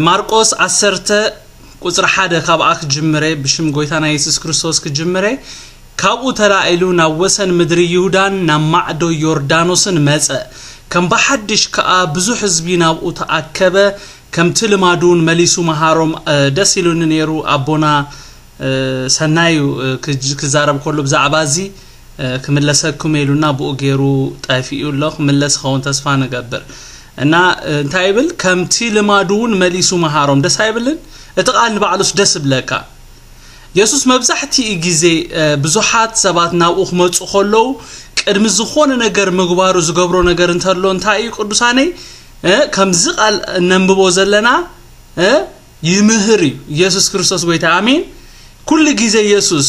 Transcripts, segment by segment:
ማርቆስ ዓሰርተ ቁጽሪ ሓደ ካብኣ ክጅምረ፣ ብሽም ጎይታና የሱስ ክርስቶስ ክጅምረ። ካብኡ ተላዒሉ ናብ ወሰን ምድሪ ይሁዳን ናብ ማዕዶ ዮርዳኖስን መጸ። ከም ብሓድሽ ከኣ ብዙሕ ህዝቢ ናብኡ ተኣከበ። ከምቲ ልማዱ እውን መሊሱ መሃሮም። ደስ ኢሉኒ ነይሩ ኣቦና ሰናዩ ክዛረብ ከሎ ብዛዕባ እዚ ክምለሰኩም ኢሉና ብኡ ገይሩ ጠፊኡ ኣሎ። ክምለስ ክኸውን ተስፋ ንገብር። እና እንታይ ይብል? ከምቲ ልማዱ እውን መሊሱ መሃሮም። ደስ ኣይብልን? እቲ ቃል ንባዕሉስ ደስ ብለካ። የሱስ መብዛሕትኡ ግዜ ብዙሓት ሰባት ናብኡ ክመፁ ከለዉ ቅድሚ ዝኾነ ነገር ምግባሩ ዝገብሮ ነገር እንተሎ እንታይ እዩ? ቅዱሳነይ፣ ከምዚ ቃል እነንብቦ ዘለና ይምህር እዩ። ኢየሱስ ክርስቶስ ጎይታ። ኣሜን። ኩሉ ግዜ ኢየሱስ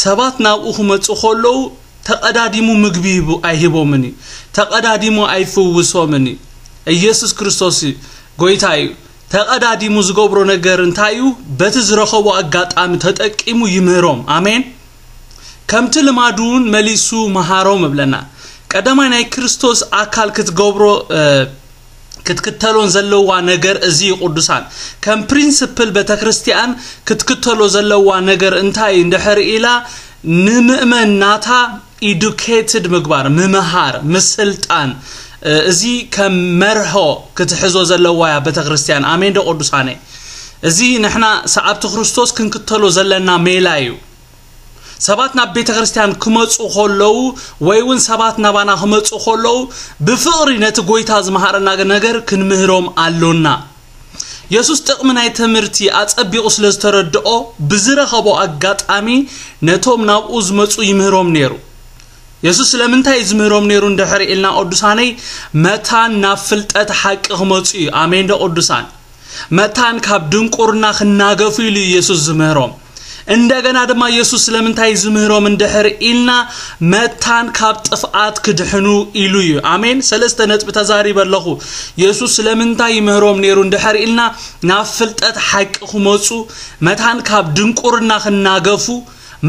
ሰባት ናብኡ ክመፁ ከለዉ ተቐዳዲሙ ምግቢ ኣይህቦምን እዩ። ተቐዳዲሙ ኣይፍውሶምን እዩ። ኢየሱስ ክርስቶስ እዩ፣ ጎይታ እዩ። ተቐዳዲሙ ዝገብሮ ነገር እንታይ እዩ? በቲ ዝረኸቦ ኣጋጣሚ ተጠቂሙ ይምህሮም። ኣሜን። ከምቲ ልማዱ እውን መሊሱ መሃሮም እብለና። ቀዳማይ ናይ ክርስቶስ ኣካል ክትገብሮ ክትክተሎን ዘለዋ ነገር እዚ እዩ። ቅዱሳን ከም ፕሪንስፕል ቤተክርስትያን ክትክተሎ ዘለዋ ነገር እንታይ እንድሕር ኢላ ንምእመን ናታ ኢዱኬትድ ምግባር፣ ምምሃር፣ ምስልጣን፣ እዚ ከም መርሆ ክትሕዞ ዘለዋ እያ ቤተክርስትያን። ኣሜን ዶ ቅዱሳነይ? እዚ ንሕና ሰዓብቲ ክርስቶስ ክንክተሎ ዘለና ሜላ እዩ። ሰባት ናብ ቤተክርስትያን ክመፁ ከለዉ ወይ እውን ሰባት ናባና ክመፁ ከለዉ ብፍቕሪ ነቲ ጎይታ ዝመሃረና ነገር ክንምህሮም ኣሎና። የሱስ ጥቕሚ ናይ ትምህርቲ ኣጸቢቑ ስለ ዝተረድኦ ብዝረኸቦ ኣጋጣሚ ነቶም ናብኡ ዝመፁ ይምህሮም ነይሩ። የሱስ ስለምንታይ እዩ ዝምህሮም ነይሩ እንድሕር ኢልና ቅዱሳነይ፣ መታን ናብ ፍልጠት ሓቂ ክመፁ እዩ። ኣሜን ዶ ቅዱሳን? መታን ካብ ድንቁርና ክናገፉ ኢሉ ኢየሱስ ዝምህሮም። እንደገና ድማ ኢየሱስ ስለምንታይ ዝምህሮም እንድሕር ኢልና መታን ካብ ጥፍኣት ክድሕኑ ኢሉ እዩ። ኣሜን። ሰለስተ ነጥቢ ተዛሪበ ኣለኹ። ኢየሱስ ስለምንታይ ይምህሮም ነይሩ እንድሕር ኢልና ናብ ፍልጠት ሓቂ ክመፁ፣ መታን ካብ ድንቁርና ክናገፉ፣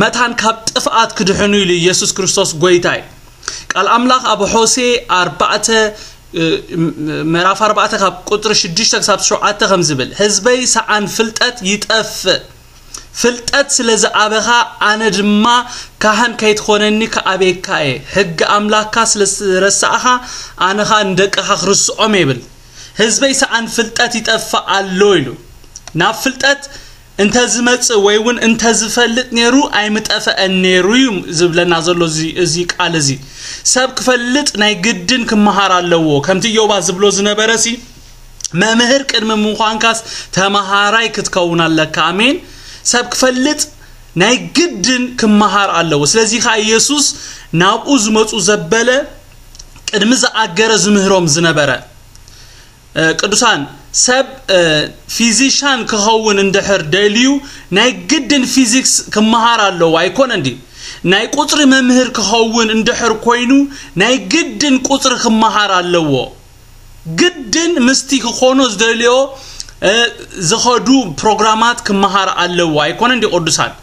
መታን ካብ ጥፍኣት ክድሕኑ ኢሉ ኢየሱስ ክርስቶስ ጎይታ እዩ። ቃል ኣምላኽ ኣብ ሆሴ ኣርባዕተ ምዕራፍ ኣርባዕተ ካብ ቁጥሪ ሽዱሽተ ክሳብ ሸውዓተ ከም ዝብል፣ ህዝበይ ሰዓን ፍልጠት ይጠፍእ። ፍልጠት ስለ ዝኣበኻ ኣነ ድማ ካህን ከይትኾነኒ ክኣበየካ እየ። ሕጊ ኣምላኽካ ስለ ዝረሳእኻ ኣነ ኸኣ ንደቅኻ ክርስዖም እየ ይብል። ህዝበይ ሰኣን ፍልጠት ይጠፍእ ኣሎ ኢሉ። ናብ ፍልጠት እንተ ዝመጽእ ወይ እውን እንተ ዝፈልጥ ነይሩ ኣይምጠፈአን ነይሩ እዩ ዝብለና ዘሎ እዚ ቃል እዚ። ሰብ ክፈልጥ ናይ ግድን ክመሃር ኣለዎ። ከምቲ ዮባ ዝብሎ ዝነበረ ሲ መምህር ቅድሚ ምዃንካስ ተመሃራይ ክትከውን ኣለካ። ኣሜን። ሰብ ክፈልጥ ናይ ግድን ክመሃር ኣለዎ። ስለዚ ከዓ ኢየሱስ ናብኡ ዝመፁ ዘበለ ቅድሚ ዝኣገረ ዝምህሮም ዝነበረ ቅዱሳን ሰብ ፊዚሻን ክኸውን እንድሕር ደልዩ ናይ ግድን ፊዚክስ ክመሃር ኣለዎ ኣይኮነን ድዩ? ናይ ቁፅሪ መምህር ክኸውን እንድሕር ኮይኑ ናይ ግድን ቁፅሪ ክመሃር ኣለዎ። ግድን ምስቲ ክኾኖ ዝደልዮ ዝኸዱ ፕሮግራማት ክመሃር ኣለዎ ኣይኮነን ድዩ ቅዱሳን?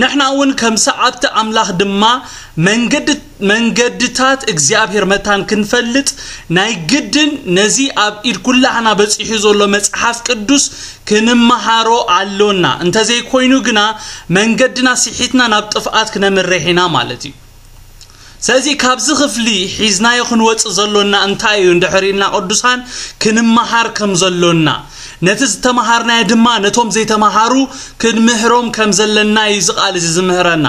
ንሕና እውን ከም ሰዓብቲ ኣምላኽ ድማ መንገዲ መንገድታት እግዚኣብሔር መታን ክንፈልጥ ናይ ግድን ነዚ ኣብ ኢድ ኩላህና በጺሑ ዘሎ መጽሓፍ ቅዱስ ክንመሃሮ ኣሎና። እንተዘይኮይኑ ግና መንገድና ስሒትና ናብ ጥፍኣት ክነምርሕ ኢና ማለት እዩ። ስለዚ ካብዚ ክፍሊ ሒዝናዮ ክንወጽእ ዘሎና እንታይ እዩ እንድሕር ኢልና ቅዱሳን ክንመሃር ከም ዘሎና፣ ነቲ ዝተመሃርናዮ ድማ ነቶም ዘይተመሃሩ ክንምህሮም ከም ዘለና እዩ እዚ ቃል እዚ ዝምህረና።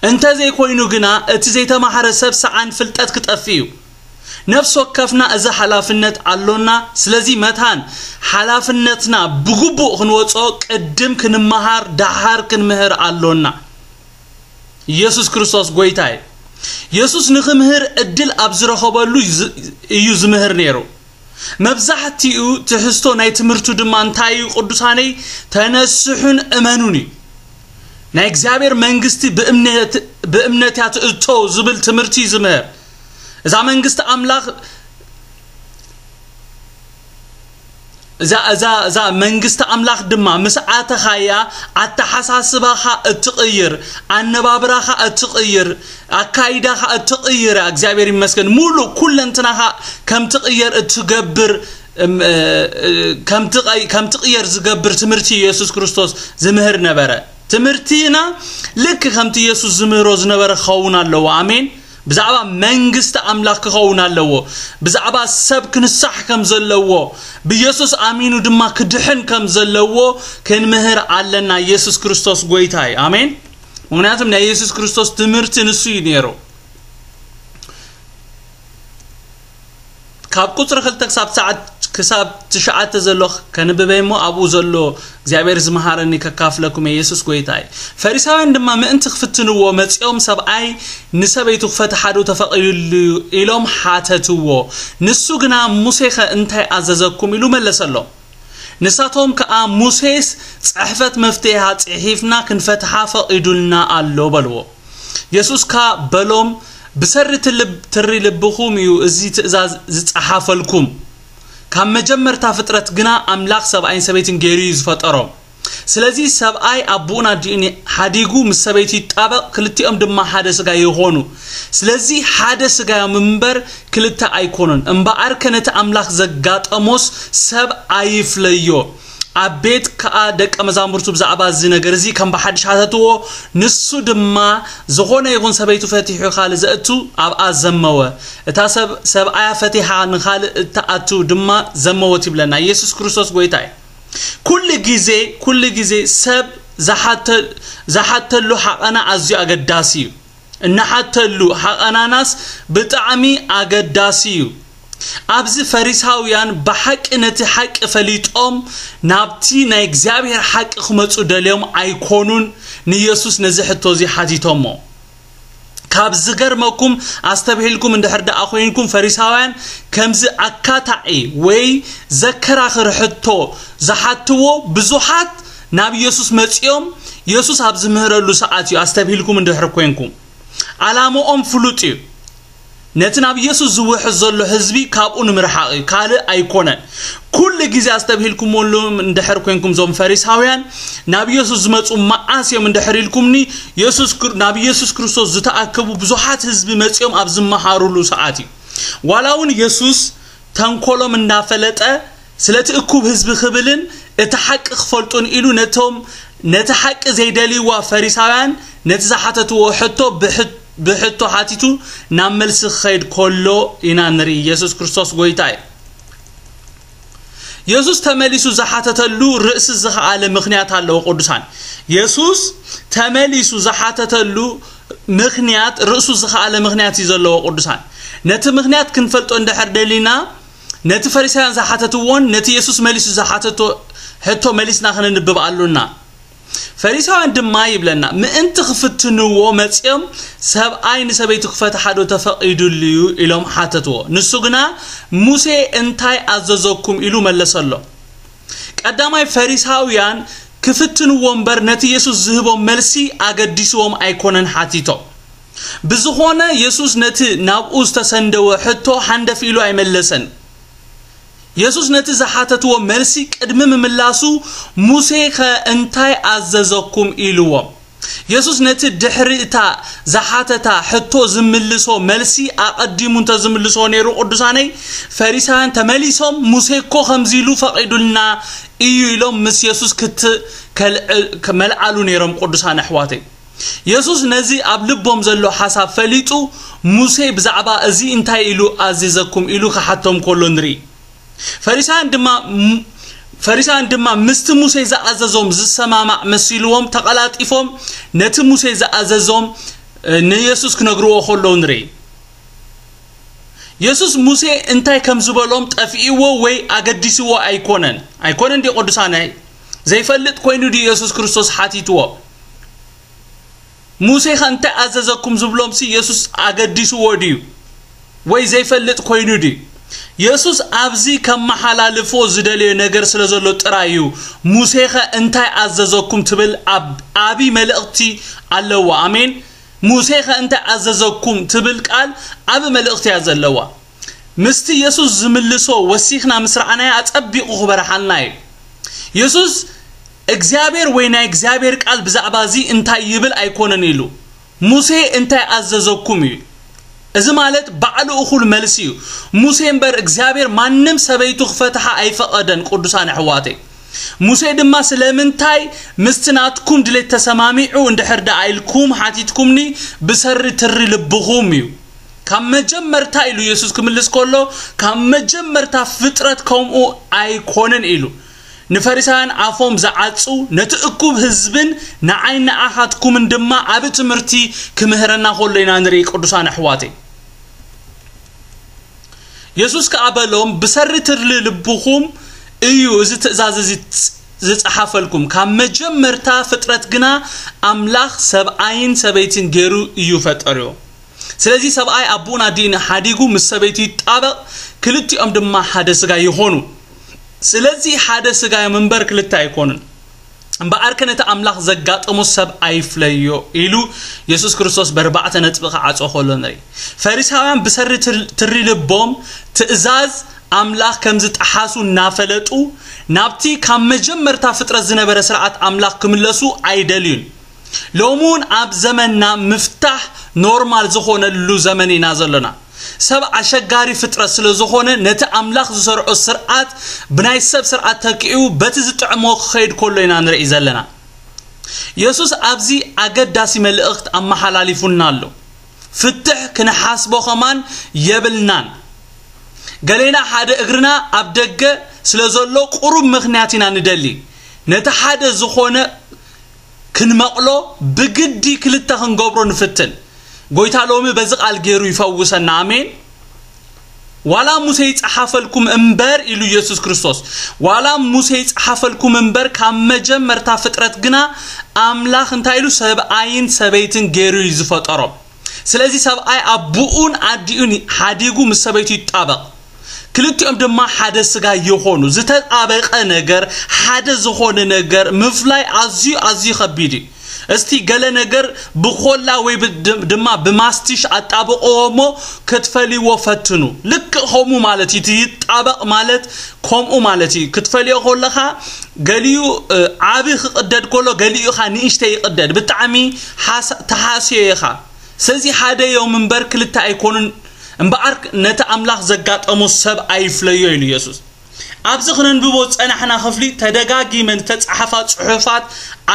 እንተ ዘይኮይኑ ግና እቲ ዘይተማህረ ሰብ ሰዓን ፍልጠት ክጠፍእ እዩ። ነፍሲ ወከፍና እዚ ሓላፍነት ኣሎና። ስለዚ መታን ሓላፍነትና ብግቡእ ክንወጾ ቅድም ክንመሃር ደሓር ክንምህር ኣሎና። ኢየሱስ ክርስቶስ ጎይታ እዩ። የሱስ ንክምህር ዕድል ኣብ ዝረኸበሉ እዩ ዝምህር ነይሩ። መብዛሕትኡ ትሕዝቶ ናይ ትምህርቱ ድማ እንታይ እዩ ቅዱሳነይ? ተነስሑን እመኑን እዩ። ናይ እግዚኣብሔር መንግስቲ ብእምነት እያ ትእቶ ዝብል ትምህርቲ እዩ ዝምህር። እዛ መንግስቲ ኣምላኽ እዛ እዛ እዛ መንግስቲ ኣምላኽ ድማ ምስ ኣተኻያ ኣተሓሳስባኻ እትቕይር፣ ኣነባብራኻ እትቕይር፣ ኣካይዳኻ እትቕይር እግዚኣብሔር ይመስገን ሙሉእ ኩለንትናኻ ከም ትቕየር እትገብር እም፣ እ፣ እ፣ ከም ትቐይ-፣ ከም ትቕየር ዝገብር ትምህርቲ ኢየሱስ ክርስቶስ ዝምህር ነበረ። ትምህርትና ልክ ከምቲ ኢየሱስ ዝምህሮ ዝነበረ ክኸውን ኣለዎ። ኣሜን። ብዛዕባ መንግስቲ ኣምላኽ ክኸውን ኣለዎ። ብዛዕባ ሰብ ክንሳሕ ከም ዘለዎ፣ ብኢየሱስ ኣሚኑ ድማ ክድሕን ከም ዘለዎ ክንምህር ኣለና። ኢየሱስ ክርስቶስ ጎይታ እዩ። ኣሜን። ምኽንያቱም ናይ ኢየሱስ ክርስቶስ ትምህርቲ ንሱ እዩ ነይሩ። ካብ ቁጽሪ ክልተ ክሳብ ትሽዓተ፣ ክሳብ ትሽዓተ ዘሎ ከንብበ እሞ ኣብኡ ዘሎ እግዚኣብሔር ዝመሃረኒ ከካፍለኩም እየ። ኢየሱስ ጎይታ እዩ። ፈሪሳውያን ድማ ምእንቲ ክፍትንዎ መጺኦም፣ "ሰብኣይ ንሰበይቱ ክፈትሓ ዶ ተፈቒዱሉ?" ኢሎም ሓተትዎ። ንሱ ግና፣ "ሙሴኸ እንታይ ኣዘዘኩም?" ኢሉ መለሰሎም። ንሳቶም ከኣ፣ "ሙሴስ ጽሕፈት መፍትሒያ ጽሒፍና ክንፈትሓ ፈቒዱልና ኣሎ" በልዎ። የሱስ ከኣ በሎም፣ "ብሰሪ ትልብ-፣ ትሪ ልብኹም እዩ እዚ ትእዛዝ ዝጸሓፈልኩም። ካብ መጀመርታ ፍጥረት ግና ኣምላኽ ሰብኣይን ሰበይትን ገይሩ እዩ ዝፈጠሮም። ስለዚ ሰብኣይ ኣቦኡን ኣዲኡን ሓዲጉ ምስ ሰበይቱ ይጣበቕ፣ ክልቲኦም ድማ ሓደ ስጋ ይኾኑ። ስለዚ ሓደ ስጋ እዮም እምበር ክልተ ኣይኮኑን። እምበኣርከ ነቲ ኣምላኽ ዘጋጠሞስ ሰብ ኣይፍለዮ።" ኣብ ቤት ከኣ ደቀ መዛሙርቱ ብዛዕባ እዚ ነገር እዚ ከም ብሓድሽ ሓተትዎ። ንሱ ድማ፣ "ዝኾነ ይኹን ሰበይቱ ፈቲሑ ካልእ ዘእቱ ኣብኣ ዘመወ። እታ ሰብ-፣ ሰብኣያ ፈቲሓ ንኻልእ እትኣቱ ድማ ዘመወት" ይብለና። ኢየሱስ ክርስቶስ ጎይታ እዩ። ኩሉ ግዜ፣ ኩሉ ግዜ ሰብ ዝሓተ-፣ ዝሓተሉ ሓቐና ኣዝዩ ኣገዳሲ እዩ። እንሓተሉ ሓቐናናስ ብጣዕሚ ኣገዳሲ እዩ። ኣብዚ ፈሪሳውያን ብሓቂ ነቲ ሓቂ ፈሊጦም ናብቲ ናይ እግዚኣብሔር ሓቂ ክመጹ ደልዮም ኣይኮኑን ንየሱስ ነዚ ሕቶ እዚ ሓቲቶሞ። ካብ ዝገርመኩም፣ ኣስተብሂልኩም እንድሕር ደኣ ኮይንኩም፣ ፈሪሳውያን ከምዚ ኣካታዒ ወይ ዘከራኽር ሕቶ ዝሓትዎ ብዙሓት ናብ የሱስ መጺኦም፣ የሱስ ኣብ ዝምህረሉ ሰዓት እዩ። ኣስተብሂልኩም እንድሕር ኮይንኩም፣ ዓላምኦም ፍሉጥ እዩ። ነቲ ናብ ኢየሱስ ዝውሕዝ ዘሎ ህዝቢ ካብኡ ንምርሓቕ እዩ፣ ካልእ ኣይኮነን። ኩሉ ግዜ ኣስተብሂልኩምሎም እንድሕር ኮይንኩም፣ እዞም ፈሪሳውያን ናብ ኢየሱስ ዝመጹ መዓስ እዮም እንድሕር ኢልኩምኒ፣ የሱስ ክር-፣ ናብ ኢየሱስ ክርስቶስ ዝተኣከቡ ብዙሓት ህዝቢ መጺኦም ኣብ ዝመሃሩሉ ሰዓት እዩ። ዋላ እውን ኢየሱስ ተንኮሎም እንዳፈለጠ፣ ስለቲ እኩብ ህዝቢ ክብልን እቲ ሓቂ ክፈልጡን ኢሉ ነቶም ነቲ ሓቂ ዘይደልይዋ ፈሪሳውያን ነቲ ዝሓተትዎ ሕቶ ብሕ-፣ ብሕቶ ሓቲቱ ናብ መልሲ ክኸይድ ከሎ ኢና ንርኢ። ኢየሱስ ክርስቶስ ጎይታ እዩ። የሱስ ተመሊሱ ዝሓተተሉ ርእሲ ዝኸኣለ ምኽንያት ኣለዎ፣ ቅዱሳን። የሱስ ተመሊሱ ዝሓተተሉ ምኽንያት፣ ርእሱ ዝኸኣለ ምኽንያት እዩ ዘለዎ፣ ቅዱሳን። ነቲ ምኽንያት ክንፈልጦ እንድሕር ደሊና፣ ነቲ ፈሪሳውያን ዝሓተትዎን ነቲ የሱስ መሊሱ ዝሓተቶ ሕቶ መሊስና ክነንብብ ኣሉና። ፈሪሳውያን ድማ ይብለና፣ ምእንቲ ክፍትንዎ መጺኦም፣ "ሰብኣይ ንሰበይቱ ክፈትሓ ዶ ተፈቒዱሉ እዩ?" ኢሎም ሓተትዎ። ንሱ ግና፣ "ሙሴ እንታይ ኣዘዘኩም?" ኢሉ መለሰሎም። ቀዳማይ፣ ፈሪሳውያን ክፍትንዎ እምበር ነቲ የሱስ ዝህቦም መልሲ ኣገዲስዎም ኣይኮነን ሓቲቶም። ብዝኾነ፣ የሱስ ነቲ ናብኡ ዝተሰንደወ ሕቶ ሃንደፍ ኢሉ ኣይመለሰን። የሱስ ነቲ ዝሓተትዎ መልሲ ቅድሚ ምምላሱ፣ "ሙሴኸ እንታይ ኣዘዘኩም?" ኢልዎም። የሱስ ነቲ ድሕሪ እታ ዝሓተታ ሕቶ ዝምልሶ መልሲ ኣቐዲሙ እንተ ዝምልሶ ነይሩ፣ ቅዱሳነይ፣ ፈሪሳውያን ተመሊሶም፣ "ሙሴ እኮ ከምዚ ኢሉ ፈቒዱልና እዩ" ኢሎም ምስ የሱስ ክት-፣ ከልዕ-፣ ከመልዓሉ ነይሮም፣ ቅዱሳን ኣሕዋተይ። የሱስ ነዚ ኣብ ልቦም ዘሎ ሓሳብ ፈሊጡ፣ "ሙሴ ብዛዕባ እዚ እንታይ ኢሉ ኣዚዘኩም?" ኢሉ ክሓቶም ከሎ ንርኢ። ፈሪሳውያን ድማ፣ ፈሪሳውያን ድማ ምስቲ ሙሴ ዝኣዘዞም ዝሰማማዕ መሲልዎም፣ ተቐላጢፎም ነቲ ሙሴ ዝኣዘዞም፣ እ፣ ንየሱስ ክነግርዎ ከለዉ ንርኢ። የሱስ ሙሴ እንታይ ከም ዝበሎም ጠፊእዎ ወይ ኣገዲስዎ ኣይኮነን። ኣይኮነን ድዩ ቅዱሳነይ? ዘይፈልጥ ኮይኑ ድዩ የሱስ ክርስቶስ ሓቲትዎ? "ሙሴኸ እንታይ ኣዘዘኩም?" ዝብሎምሲ የሱስ ኣገዲስዎ ድዩ? ወይ ዘይፈልጥ ኮይኑ ድዩ? የሱስ ኣብዚ ከመሓላልፎ ዝደለዮ ነገር ስለ ዘሎ ጥራይ እዩ። "ሙሴኸ እንታይ ኣዘዘኩም?" ትብል ኣብ-፣ ዓቢ መልእኽቲ ኣለዋ። ኣሜን። "ሙሴኸ እንታይ ኣዘዘኩም?" ትብል ቃል ዓቢ መልእኽቲ እያ ዘለዋ። ምስቲ የሱስ ዝምልሶ ወሲኽና ምስ ረኣናዮ ኣጸቢቑ ክበርሓልና እዩ። የሱስ እግዚኣብሔር ወይ ናይ እግዚኣብሔር ቃል ብዛዕባ እዚ እንታይ ይብል ኣይኮነን ኢሉ፣ "ሙሴ እንታይ ኣዘዘኩም?" እዩ። እዚ ማለት ባዕሉ እኹል መልሲ እዩ። ሙሴ እምበር እግዚኣብሔር ማንም ሰበይቱ ክፈትሓ ኣይፈቐደን። ቅዱሳን ኣሕዋተይ፣ ሙሴ ድማ ስለምንታይ ምስቲ ናትኩም ድሌት ተሰማሚዑ እንድሕር ደኣ ኢልኩም ሓቲትኩምኒ ብሰሪ ትሪ ልብኹም እዩ። ካብ መጀመርታ ኢሉ የሱስ ክምልስ ከሎ፣ ካብ መጀመርታ ፍጥረት ከምኡ ኣይኮነን ኢሉ ንፈሪሳውያን ኣፎም ዝዓጹ፣ ነቲ እኩብ ህዝብን ንዓይ ንኣኻትኩምን ድማ ኣብ ትምህርቲ ክምህረና ከሎ ኢና ንርኢ። ቅዱሳን ኣሕዋተይ፣ የሱስ ከኣ በሎም፣ ብሰሪ ትድሊ ልብኹም እዩ እዚ ትእዛዝ እዚ ዝጸሓፈልኩም። ካብ መጀመርታ ፍጥረት ግና ኣምላኽ ሰብኣይን ሰበይትን ገይሩ እዩ ፈጠርዮ። ስለዚ ሰብኣይ ኣቦኡን ኣዲኡን ሓዲጉ ምስ ሰበይቱ ይጣበቕ፣ ክልቲኦም ድማ ሓደ ስጋ ይኾኑ። ስለዚ ሓደ ስጋ እዮም እምበር ክልተ ኣይኮኑን። እምበኣርከ ነቲ ኣምላኽ ዘጋጠሞ ሰብ ኣይፍለዮ ኢሉ የሱስ ክርስቶስ ብኣርባዕተ ነጥቢ ክዓጾ ከሎ ንርኢ። ፈሪሳውያን ብሰሪ ትር-፣ ትሪ ልቦም ትእዛዝ ኣምላኽ ከም ዝጠሓሱ እናፈለጡ ናብቲ ካብ መጀመርታ ፍጥረት ዝነበረ ስርዓት ኣምላኽ ክምለሱ ኣይደልዩን። ሎሚ እውን ኣብ ዘመንና ምፍታሕ ኖርማል ዝኾነሉ ዘመን ኢና ዘለና። ሰብ ኣሸጋሪ ፍጥረት ስለ ዝኾነ ነቲ ኣምላኽ ዝሰርዖ ስርዓት ብናይ ሰብ ስርዓት ተኪኡ በቲ ዝጥዕሞ ክኸይድ ከሎ ኢና ንርኢ ዘለና። የሱስ ኣብዚ ኣገዳሲ መልእኽት ኣመሓላሊፉና ኣሎ። ፍትሕ ክንሓስቦ ኸማን የብልናን። ገሌና ሓደ እግርና ኣብ ደገ ስለ ዘሎ ቁሩብ ምኽንያት ኢና ንደሊ። ነቲ ሓደ ዝኾነ ክንመቕሎ ብግዲ ክልተ ክንገብሮ ንፍትን። ጎይታ ሎሚ በዚ ቃል ገይሩ ይፈውሰና። ኣሜን። ዋላ ሙሴ ይጸሓፈልኩም እምበር ኢሉ የሱስ ክርስቶስ፣ ዋላ ሙሴ ይጸሓፈልኩም እምበር ካብ መጀመርታ ፍጥረት ግና ኣምላኽ እንታይ ኢሉ ሰብኣይን ሰበይትን ገይሩ እዩ ዝፈጠሮም። ስለዚ ሰብኣይ ኣቦኡን ኣዲኡን ሓዲጉ ምስ ሰበይቱ ይጣበቕ፣ ክልቲኦም ድማ ሓደ ስጋ ይኾኑ። ዝተጣበቀ ነገር፣ ሓደ ዝኾነ ነገር ምፍላይ ኣዝዩ ኣዝዩ ከቢድ እዩ። እስቲ ገለ ነገር ብኮላ ወይ ብ-፣ ድ-፣ ድማ ብማስቲሽ ኣጣብቕዎ እሞ ክትፈልይዎ ፈትኑ። ልክእ ከምኡ ማለት እዩ። እቲ ይጣበቕ ማለት ከምኡ ማለት እዩ። ክትፈልዮ ከለኻ ገሊኡ፣ እ፣ ዓቢ ክቕደድ ከሎ ገሊኡ ኻ ንእሽተይ ይቕደድ። ብጣዕሚ ሓሳ-፣ ተሃስዮ ኢኻ። ስለዚ ሓደ እዮም እምበር ክልተ ኣይኮኑን። እምበኣር ነቲ ኣምላኽ ዘጋጠሞ ሰብ ኣይፍለዮ ኢሉ የሱስ። ኣብዚ ክነንብቦ ዝጸናሕና ክፍሊ ተደጋጊመን ዝተጻሕፋ ጽሑፋት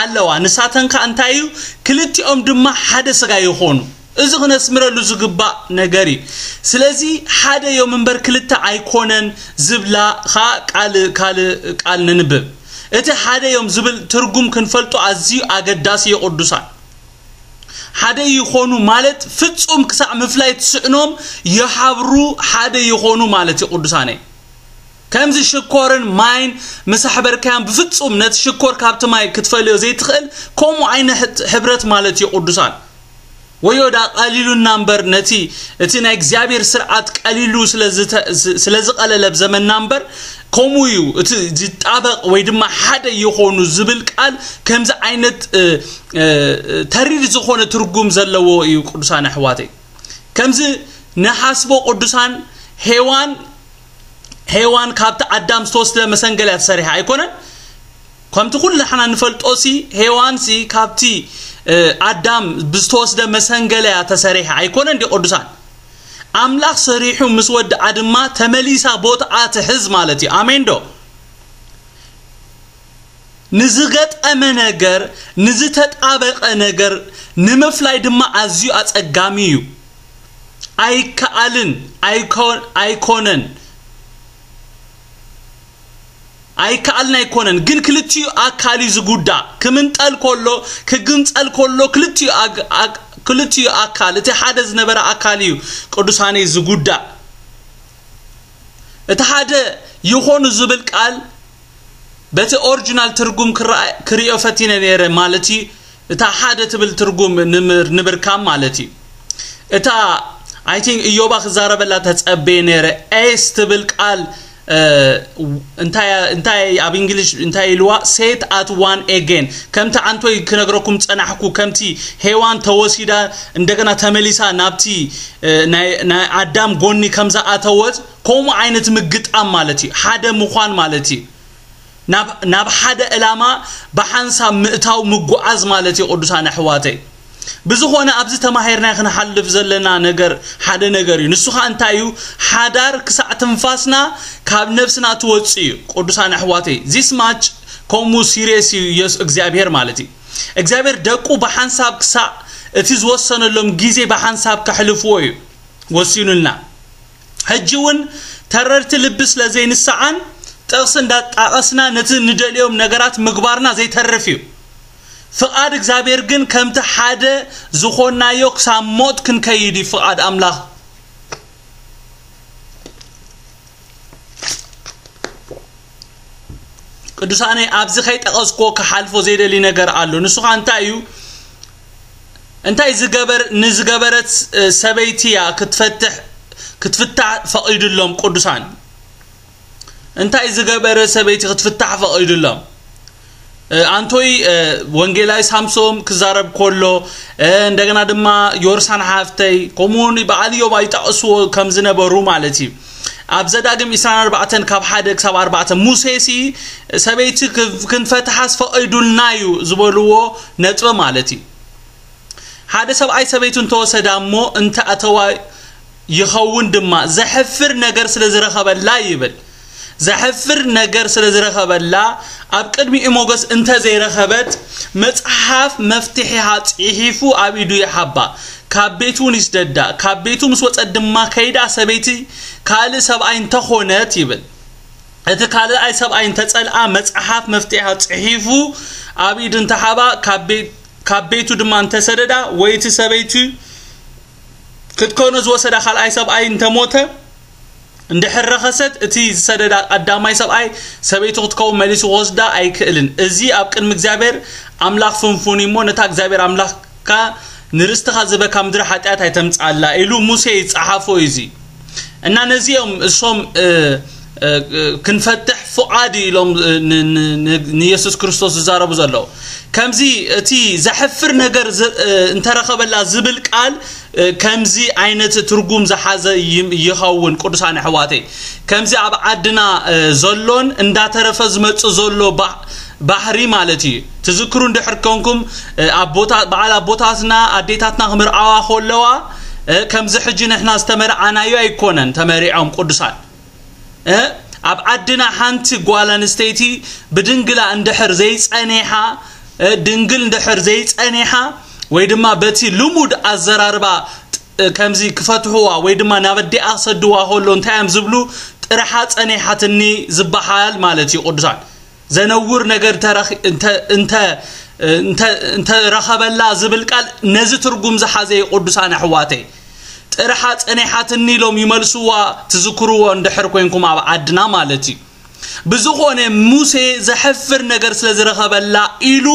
ኣለዋ። ንሳተን ከኣ እንታይ እዩ? ክልቲኦም ድማ ሓደ ስጋ ይኾኑ። እዚ ክነስምረሉ ዝግባእ ነገር እዩ። ስለዚ ሓደ እዮም እምበር ክልተ ኣይኮነን ዝብላ ከኣ ቃል፣ ካልእ ቃል ነንብብ። እቲ ሓደ እዮም ዝብል ትርጉም ክንፈልጦ ኣዝዩ ኣገዳሲ እዩ ቅዱሳን። ሓደ ይኾኑ ማለት ፍጹም ክሳዕ ምፍላይ ትስእኖም ይሓብሩ ሓደ ይኾኑ ማለት እዩ ቅዱሳነይ። ከምዚ ሽኮርን ማይን ምስ ኣሕበርካዮም ብፍጹም ነቲ ሽኮር ካብቲ ማይ ክትፈልዮ ዘይትኽእል፣ ከምኡ ዓይነት ሕብረት ማለት እዩ ቅዱሳን። ወዮ ዳ ቀሊሉና እምበር ነቲ፣ እቲ ናይ እግዚኣብሔር ስርዓት ቀሊሉ ስለ ዝተ-፣ ስ-፣ ስለ ዝቐለለ ኣብ ዘመንና እምበር፣ ከምኡ እዩ። እቲ ዝጣበቕ ወይ ድማ ሓደ ይኾኑ ዝብል ቃል ከምዚ ዓይነት፣ እ፣ እ፣ ተሪር ዝኾነ ትርጉም ዘለዎ እዩ ቅዱሳን ኣሕዋተይ። ከምዚ ንሓስቦ ቅዱሳን ሄዋን፣ ሄዋን ካብቲ ኣዳም ዝተወስደ መሰንገል እያ ተሰሪሓ ኣይኮነን? ከምቲ ኩሉ ንሕና ንፈልጦ ሲ ሄዋን ሲ ካብቲ፣ እ፣ ኣዳም ብዝተወስደ መሰንገል እያ ተሰሪሓ ኣይኮነን ድዩ ቅዱሳን? ኣምላኽ ሰሪሑ ምስ ወድኣ ድማ ተመሊሳ ቦትኣ ትሕዝ ማለት እዩ። ኣሜን ዶ? ንዝገጠመ ነገር፣ ንዝተጣበቐ ነገር ንምፍላይ ድማ ኣዝዩ ኣጸጋሚ እዩ። ኣይከኣልን፣ ኣይኮ-፣ ኣይኮነን። ኣይከኣልን ኣይኮነን፣ ግን ክልቲኡ ኣካል እዩ ዝጉዳእ። ክምንጠል ከሎ፣ ክግንጸል ከሎ፣ ክልቲኡ ኣግ-፣ ኣግ-፣ ክልቲኡ ኣካል፣ እቲ ሓደ ዝነበረ ኣካል እዩ ቅዱሳነይ ዝጉዳእ። እቲ ሓደ ይኾኑ ዝብል ቃል በቲ ኦሪጂናል ትርጉም ክረኣ-፣ ክርእዮ ፈቲነ ነይረ ማለት እዩ። እታ ሓደ ትብል ትርጉም ንምር-፣ ንምርካብ ማለት እዩ። እታ፣ I think፣ እዮባ ክዛረበላ ተጸበየ ነይረ። ኤስ ትብል ቃል፣ እ፣ እንታይ፣ እንታይ ኣብ እንግሊሽ እንታይ ኢልዋ? Set at one again። ከምቲ ኣንቶይ ክነግረኩም ጸናሕኩ፣ ከምቲ ሄዋን ተወሲዳ እንደገና ተመሊሳ ናብቲ፣ እ፣ ናይ፣ ናይ ኣዳም ጎኒ ከም ዝኣተወት፣ ከምኡ ዓይነት ምግጣም ማለት እዩ። ሓደ ምዃን ማለት እዩ። ናብ፣ ናብ ሓደ ዕላማ ብሓንሳብ ምእታው ምጉዓዝ ማለት እዩ ቅዱሳን ኣሕዋተይ። ብዝኾነ ኣብዚ ተማሂርና ክንሓልፍ ዘለና ነገር ሓደ ነገር እዩ። ንሱ ኸኣ እንታይ እዩ? ሓዳር ክሳዕ ትንፋስና ካብ ነፍስና ትወጽእ እዩ። ቅዱሳን ኣሕዋተይ፣ this much ከምኡ serious እዩ የሱ እግዚኣብሔር ማለት እዩ። እግዚኣብሔር ደቁ ብሓንሳብ ክሳዕ እቲ ዝወሰነሎም ግዜ ብሓንሳብ ከሕልፍዎ እዩ ወሲኑልና። ሕጂ እውን ተረርቲ ልቢ ስለ ዘይንሰዓን ጥቕሲ እንዳጣቐስና ነቲ ንደልዮም ነገራት ምግባርና ዘይተርፍ እዩ። ፍቓድ እግዚኣብሔር ግን ከምቲ ሓደ ዝኾንናዮ ክሳብ ሞት ክንከይድ እዩ ፍቓድ ኣምላኽ። ቅዱሳነይ፣ ኣብዚ ከይጠቐስኩዎ ክሓልፎ ዘይደሊ ነገር ኣሎ። ንሱ ኸኣ እንታይ እዩ? እንታይ ዝገበር ንዝገበረት ሰበይቲ እያ ክትፈትሕ ክትፍታሕ ፈቒዱሎም ቅዱሳን። እንታይ ዝገበረ ሰበይቲ ክትፍታሕ ፈቒዱሎም? ኣንቶይ ወንጌላዊ ሳምሶም ክዛረብ ከሎ፣ እንደገና ድማ ዮርሳን ሓፍተይ፣ ከምኡውን በዓል እዮብ ይጠቕስዎ ከም ዝነበሩ ማለት እዩ። ኣብ ዘዳግም ዕስራን ኣርባዕተን ካብ ሓደ ክሳብ ኣርባዕተ፣ ሙሴ ሲ ሰበይቲ ክንፈትሓስ ፈቒዱልና እዩ ዝበልዎ ነጥቢ ማለት እዩ። ሓደ ሰብኣይ ሰበይቱ እንተወሰዳ እሞ እንተ ኣተዋ ይኸውን ድማ፣ ዘሕፍር ነገር ስለ ዝረኸበላ ይብል። ዘሕፍር ነገር ስለ ዝረኸበላ፣ ኣብ ቅድሚኡ ሞገስ እንተ ዘይረኸበት፣ መጽሓፍ መፍትሒሃ ጽሒፉ ኣብ ኢዱ ይሃባ፣ ካብ ቤቱ እውን ይስደዳ። ካብ ቤቱ ምስ ወጸት ድማ ከይዳ ሰበይቲ ካልእ ሰብኣይ እንተኾነት ይብል። እቲ ካልኣይ ሰብኣይ እንተጸልኣ፣ መጽሓፍ መፍትሒሃ ጽሒፉ ኣብ ኢዱ እንተሃባ፣ ካብ ቤት ካብ ቤቱ ድማ እንተሰደዳ፣ ወይ እቲ ሰበይቲ ክትከውኖ ዝወሰዳ ካልኣይ ሰብኣይ እንተሞተ፣ እንድሕር ረኸሰት፣ እቲ ዝሰደዳ ቀዳማይ ሰብኣይ ሰበይቱ ክትከውን መሊሱ ክወስዳ ኣይክእልን። እዚ ኣብ ቅድሚ እግዚኣብሔር ኣምላኽ ፍንፉን እዩ እሞ፣ ነታ እግዚኣብሔር ኣምላኽካ ንርስትኻ ዝበካ ምድሪ ሓጢኣት ኣይተምጽኣላ ኢሉ ሙሴ ይጸሓፎ እዩ እዚ። እና ነዚኦም እሶም ክንፈትሕ ፍቓድ ኢሎም ንየሱስ ክርስቶስ ዝዛረቡ ዘለዉ። ከምዚ እቲ ዘሕፍር ነገር እንተረኸበላ ዝብል ቃል ከምዚ ዓይነት ትርጉም ዝሓዘ ይኸውን። ቅዱሳን ኣሕዋተይ፣ ከምዚ ኣብ ዓድና ዘሎን እንዳተረፈ ዝመጽእ ዘሎ ባህሪ ማለት እዩ። ትዝክሩ እንድሕር ኮንኩም፣ በዓል ኣቦታትና ኣዴታትና ክምርዓዋ ከለዋ፣ ከምዚ ሕጂ ንሕና ዝተመርዓናዮ ኣይኮነን ተመሪዖም ቅዱሳን። ኣብ ዓድና ሓንቲ ጓል ኣንስተይቲ ብድንግላ እንድሕር ዘይጸኒሓ፣ ድንግል እንድሕር ዘይጸኒሓ፣ ወይ ድማ በቲ ልሙድ ኣዘራርባ ከምዚ ክፈትሕዋ ወይ ድማ ናብ ኣዲኣ ክሰድዋ ከሎ እንታይ እዮም ዝብሉ? ጥርሓ ጸኒሓትኒ ዝበሃል ማለት እዩ ቅዱሳን። ዘነውር ነገር እንተ ረኸበላ ዝብል ቃል ነዚ ትርጉም ዝሓዘ እዩ ቅዱሳን ኣሕዋተይ። ጥርሓ ጸኒሓትኒ ኢሎም ይመልስዋ፣ ትዝክርዎ እንድሕር ኮይንኩም ኣብ ዓድና ማለት እዩ። ብዝኾነ ሙሴ ዘሕፍር ነገር ስለ ዝረኸበላ ኢሉ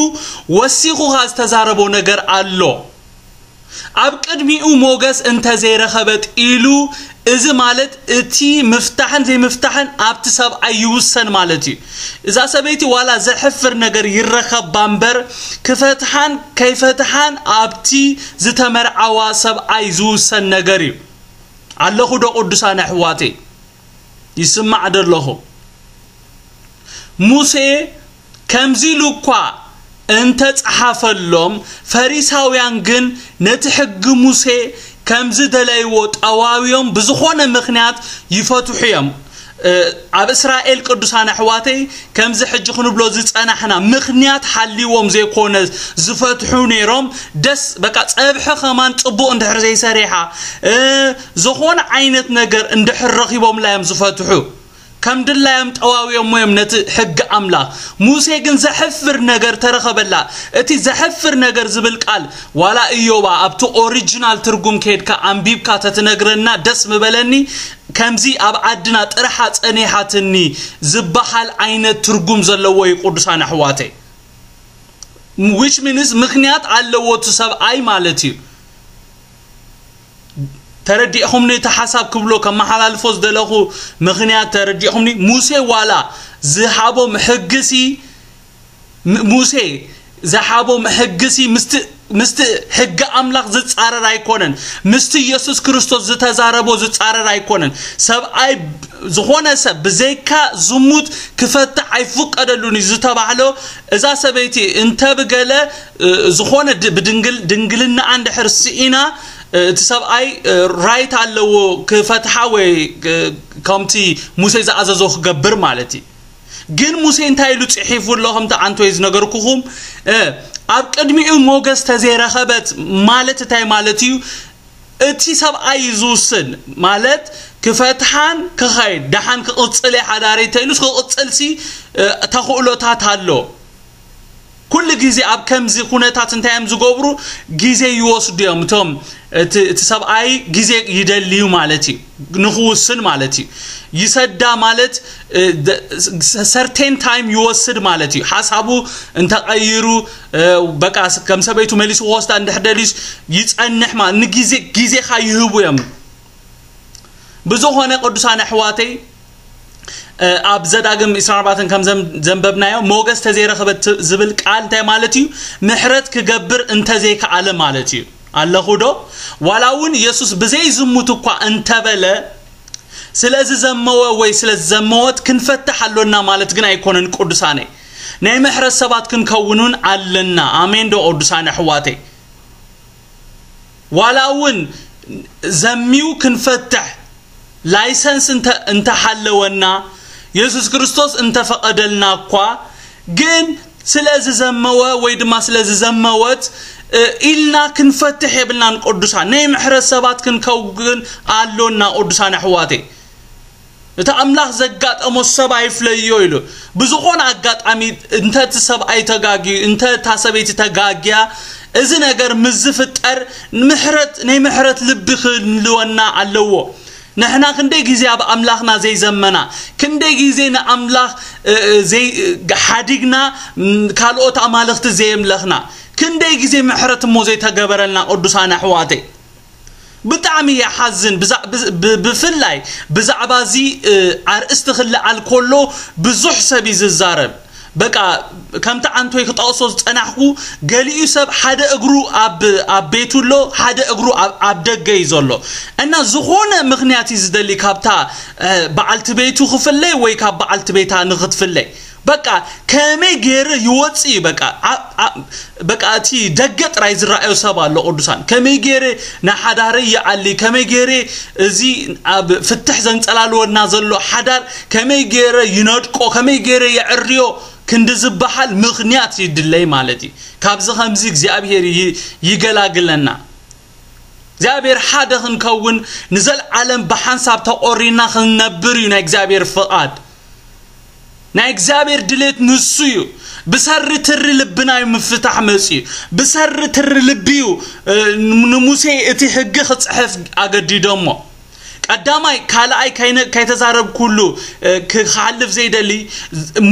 ወሲኹ ዝተዛረቦ ነገር ኣሎ። ኣብ ቅድሚኡ ሞገስ እንተ ዘይረኸበት ኢሉ፣ እዚ ማለት እቲ ምፍታሕን ዘይምፍታሕን ኣብቲ ሰብኣይ ይውሰን ማለት እዩ። እዛ ሰበይቲ ዋላ ዘሕፍር ነገር ይረኸባ እምበር፣ ክፈትሓን ከይፈትሓን ኣብቲ ዝተመርዓዋ ሰብኣይ ዝውሰን ነገር እዩ። ኣለኹ ዶ ቅዱሳን ኣሕዋተይ? ይስማዕ ዶ ኣለኹ? ሙሴ ከምዚ ኢሉ እኳ እንተጸሓፈሎም፣ ፈሪሳውያን ግን ነቲ ሕጊ ሙሴ ከም ዝደለይዎ ጠዋውዮም ብዝኾነ ምኽንያት ይፈትሑ እዮም። ኣብ እስራኤል ቅዱሳን ኣሕዋተይ ከምዚ ሕጂ ክንብሎ ዝጸናሕና ምኽንያት ሓልዎም ዘይኮነ ዝፈትሑ ነይሮም። ደስ በቃ ጸብሒ ከማን ጽቡቕ እንድሕር ዘይሰሪሓ፣ ዝኾነ ዓይነት ነገር እንድሕር ረኺቦምላ እዮም ዝፈትሑ። ከም ድላዮም ጠዋውዮሞ እዮም ነቲ ሕጊ ኣምላኽ። ሙሴ ግን ዘሕፍር ነገር ተረኸበላ። እቲ ዘሕፍር ነገር ዝብል ቃል ዋላ እዮባ ኣብቲ ኦሪጂናል ትርጉም ከይድካ ኣንቢብካ ተትነግረና ደስ ምበለኒ። ከምዚ ኣብ ዓድና ጥርሓ ጸኒሓትኒ ዝበሃል ዓይነት ትርጉም ዘለዎ እዩ ቅዱሳን ኣሕዋተይ። Which means ምኽንያት ኣለዎ እቲ ሰብኣይ ማለት እዩ። ተረዲእኹምኒ? እቲ ሓሳብ ክብሎ ከመሓላልፎ ዝደለኹ ምኽንያት ተረዲእኹምኒ? ሙሴ ዋላ ዝሃቦም ሕግሲ፣ ሙሴ ዝሃቦም ሕግሲ ምስቲ ምስቲ ሕጊ ኣምላኽ ዝጻረር ኣይኮነን። ምስቲ ኢየሱስ ክርስቶስ ዝተዛረቦ ዝጻረር ኣይኮነን። ሰብኣይ ዝኾነ ሰብ ብዘይካ ዝሙት ክፈትሕ ኣይፍቀደሉን እዩ ዝተባህሎ፣ እዛ ሰበይቲ እንተ ብገለ፣ እ፣ ዝኾነ ድ-፣ ብድንግል-፣ ድንግልናኣ እንድሕር ስኢና፣ እ፣ እቲ ሰብኣይ፣ እ፣ ራይት ኣለዎ ክፈትሓ ወይ፣ እ፣ ከምቲ ሙሴ ዝኣዘዞ ክገብር ማለት እዩ። ግን ሙሴ እንታይ ኢሉ ጽሒፉ ኣሎ? ከምቲ ኣንቶይ ዝነገርኩኹም፣ እ፣ ኣብ ቅድሚኡ ሞገስ ተዘይረኸበት ማለት እንታይ ማለት እዩ? እቲ ሰብኣይ እዩ ዝውስን፣ ማለት ክፈትሓን ክኸይድ፣ ደሓን ክቕጽል እየ ሓዳረይ እንተ ኢሉስ ክቕጽልሲ፣ እ፣ ተኽእሎታት ኣሎ። ኩሉ ግዜ ኣብ ከምዚ ኩነታት እንታይ እዮም ዝገብሩ? ግዜ ይወስዱ እዮም። እቶም እቲ፣ እቲ ሰብኣይ ግዜ ይደልዩ ማለት እዩ፣ ንኽውስን ማለት እዩ። ይሰዳ ማለት፣ እ፣ ደ-፣ ሰርቴን ታይም ይወስድ ማለት እዩ። ሓሳቡ እንተቐይሩ፣ እ፣ በቃ ስ-፣ ከም ሰበይቱ መሊሱ ክወስዳ እንድሕር ደልዩስ ይጸንሕ ማለት፣ ንግዜ፣ ግዜኻ ይህቡ እዮም። ብዝኾነ ቅዱሳን ኣሕዋተይ፣ እ፣ ኣብ ዘዳግም ዕስራን ኣርባዕተን ከም ዘም-፣ ዘንበብናዮ፣ ሞገስ ተዘይረኸበት ት-፣ ዝብል ቃል እንታይ ማለት እዩ? ምሕረት ክገብር እንተዘይከኣለ ማለት እዩ። ኣለኹ ዶ? ዋላ እውን የሱስ ብዘይ ዝሙት እኳ እንተበለ፣ ስለ ዝዘመወ ወይ ስለ ዝዘመወት ክንፈትሕ ኣሎና ማለት ግን ኣይኮነን ቅዱሳነይ። ናይ ምሕረት ሰባት ክንከውን እውን ኣለና። ኣሜን ዶ ቅዱሳን ኣሕዋተይ? ዋላ እውን ዘሚው ክንፈትሕ ላይሰንስ እንተ-፣ እንተሃለወና፣ የሱስ ክርስቶስ እንተፈቐደልና እኳ፣ ግን ስለ ዝዘመወ ወይ ድማ ስለ ዝዘመወት፣ እ፣ ኢልና ክንፈትሕ የብልናን ቅዱሳን። ናይ ምሕረት ሰባት ክንከውን ኣሎና ቅዱሳን ኣሕዋተይ። እቲ ኣምላኽ ዘጋጠሞ ሰብ ኣይፍለዮ ኢሉ። ብዝኾነ ኣጋጣሚ እንተ እቲ ሰብኣይ ተጋግዩ፣ እንተ እታ ሰበይቲ ተጋግያ፣ እዚ ነገር ምስ ዝፍጠር ምሕረት፣ ናይ ምሕረት ልቢ ክህልወና ኣለዎ። ንሕና ክንደይ ግዜ ኣብ ኣምላኽና ዘይዘመና፣ ክንደይ ግዜ ንኣምላኽ፣ እ፣ እ፣ ዘይ-፣ ሓዲግና፣ ም፣ ካልኦት ኣማልኽቲ ዘየምለኽና፣ ክንደይ ግዜ ምሕረት እሞ ዘይተገበረልና ቅዱሳን ኣሕዋተይ። ብጣዕሚ ይሓዝን። ብዛ-፣ ብዝ-፣ ብ-፣ ብፍላይ ብዛዕባ እዚ፣ እ፣ ኣርእስቲ ክለዓል ከሎ ብዙሕ ሰብ እዩ ዝዛረብ። በቃ ከምቲ ኣንቶይ ክጠቕሶ ዝጸናሕኩ፣ ገሊኡ ሰብ ሓደ እግሩ ኣብ፣ ኣብ ቤቱ ኣሎ፣ ሓደ እግሩ ኣብ፣ ኣብ ደገ እዩ ዘሎ። እና ዝኾነ ምኽንያት እዩ ዝደሊ ካብታ፣ እ፣ በዓልቲ ቤቱ ክፍለይ ወይ ካብ በዓልቲ ቤታ ንኽትፍለይ። በቃ ከመይ ገይረ ይወጽእ እዩ። በቃ ኣ-፣ ኣ-፣ በቃ እቲ ደገ ጥራይ ዝረኣዮ ሰብ ኣሎ ቅዱሳን። ከመይ ገይረ ንሓዳረይ ይኣሊ፣ ከመይ ገይረ እዚ ኣብ ፍትሕ ዘንጸላልወና ዘሎ ሓዳር ከመይ ገይረ ይነድቆ፣ ከመይ ገይረ የዕርዮ ክንዲ ዝበሃል ምኽንያት ይድለይ ማለት እዩ። ካብዚ ከምዚ እግዚኣብሔር ይ-፣ ይገላግለና። እግዚኣብሔር ሓደ ክንከውን ንዘለዓለም ብሓንሳብ ተቖሪና ክንነብር እዩ ናይ እግዚኣብሔር ፍቓድ። ናይ እግዚኣብሔር ድሌት ንሱ እዩ። ብሰሪ ትሪ ልብና እዩ ምፍታሕ መጽዩ። ብሰሪ ትሪ ልቢ እዩ፣ እ፣ ንሙሴ እቲ ሕጊ ክጽሕፍ ኣገዲዶሞ። ቀዳማይ፣ ካልኣይ ካይነ-፣ ካይተዛረብኩሉ፣ እ፣ ክሓልፍ ዘይደሊ፣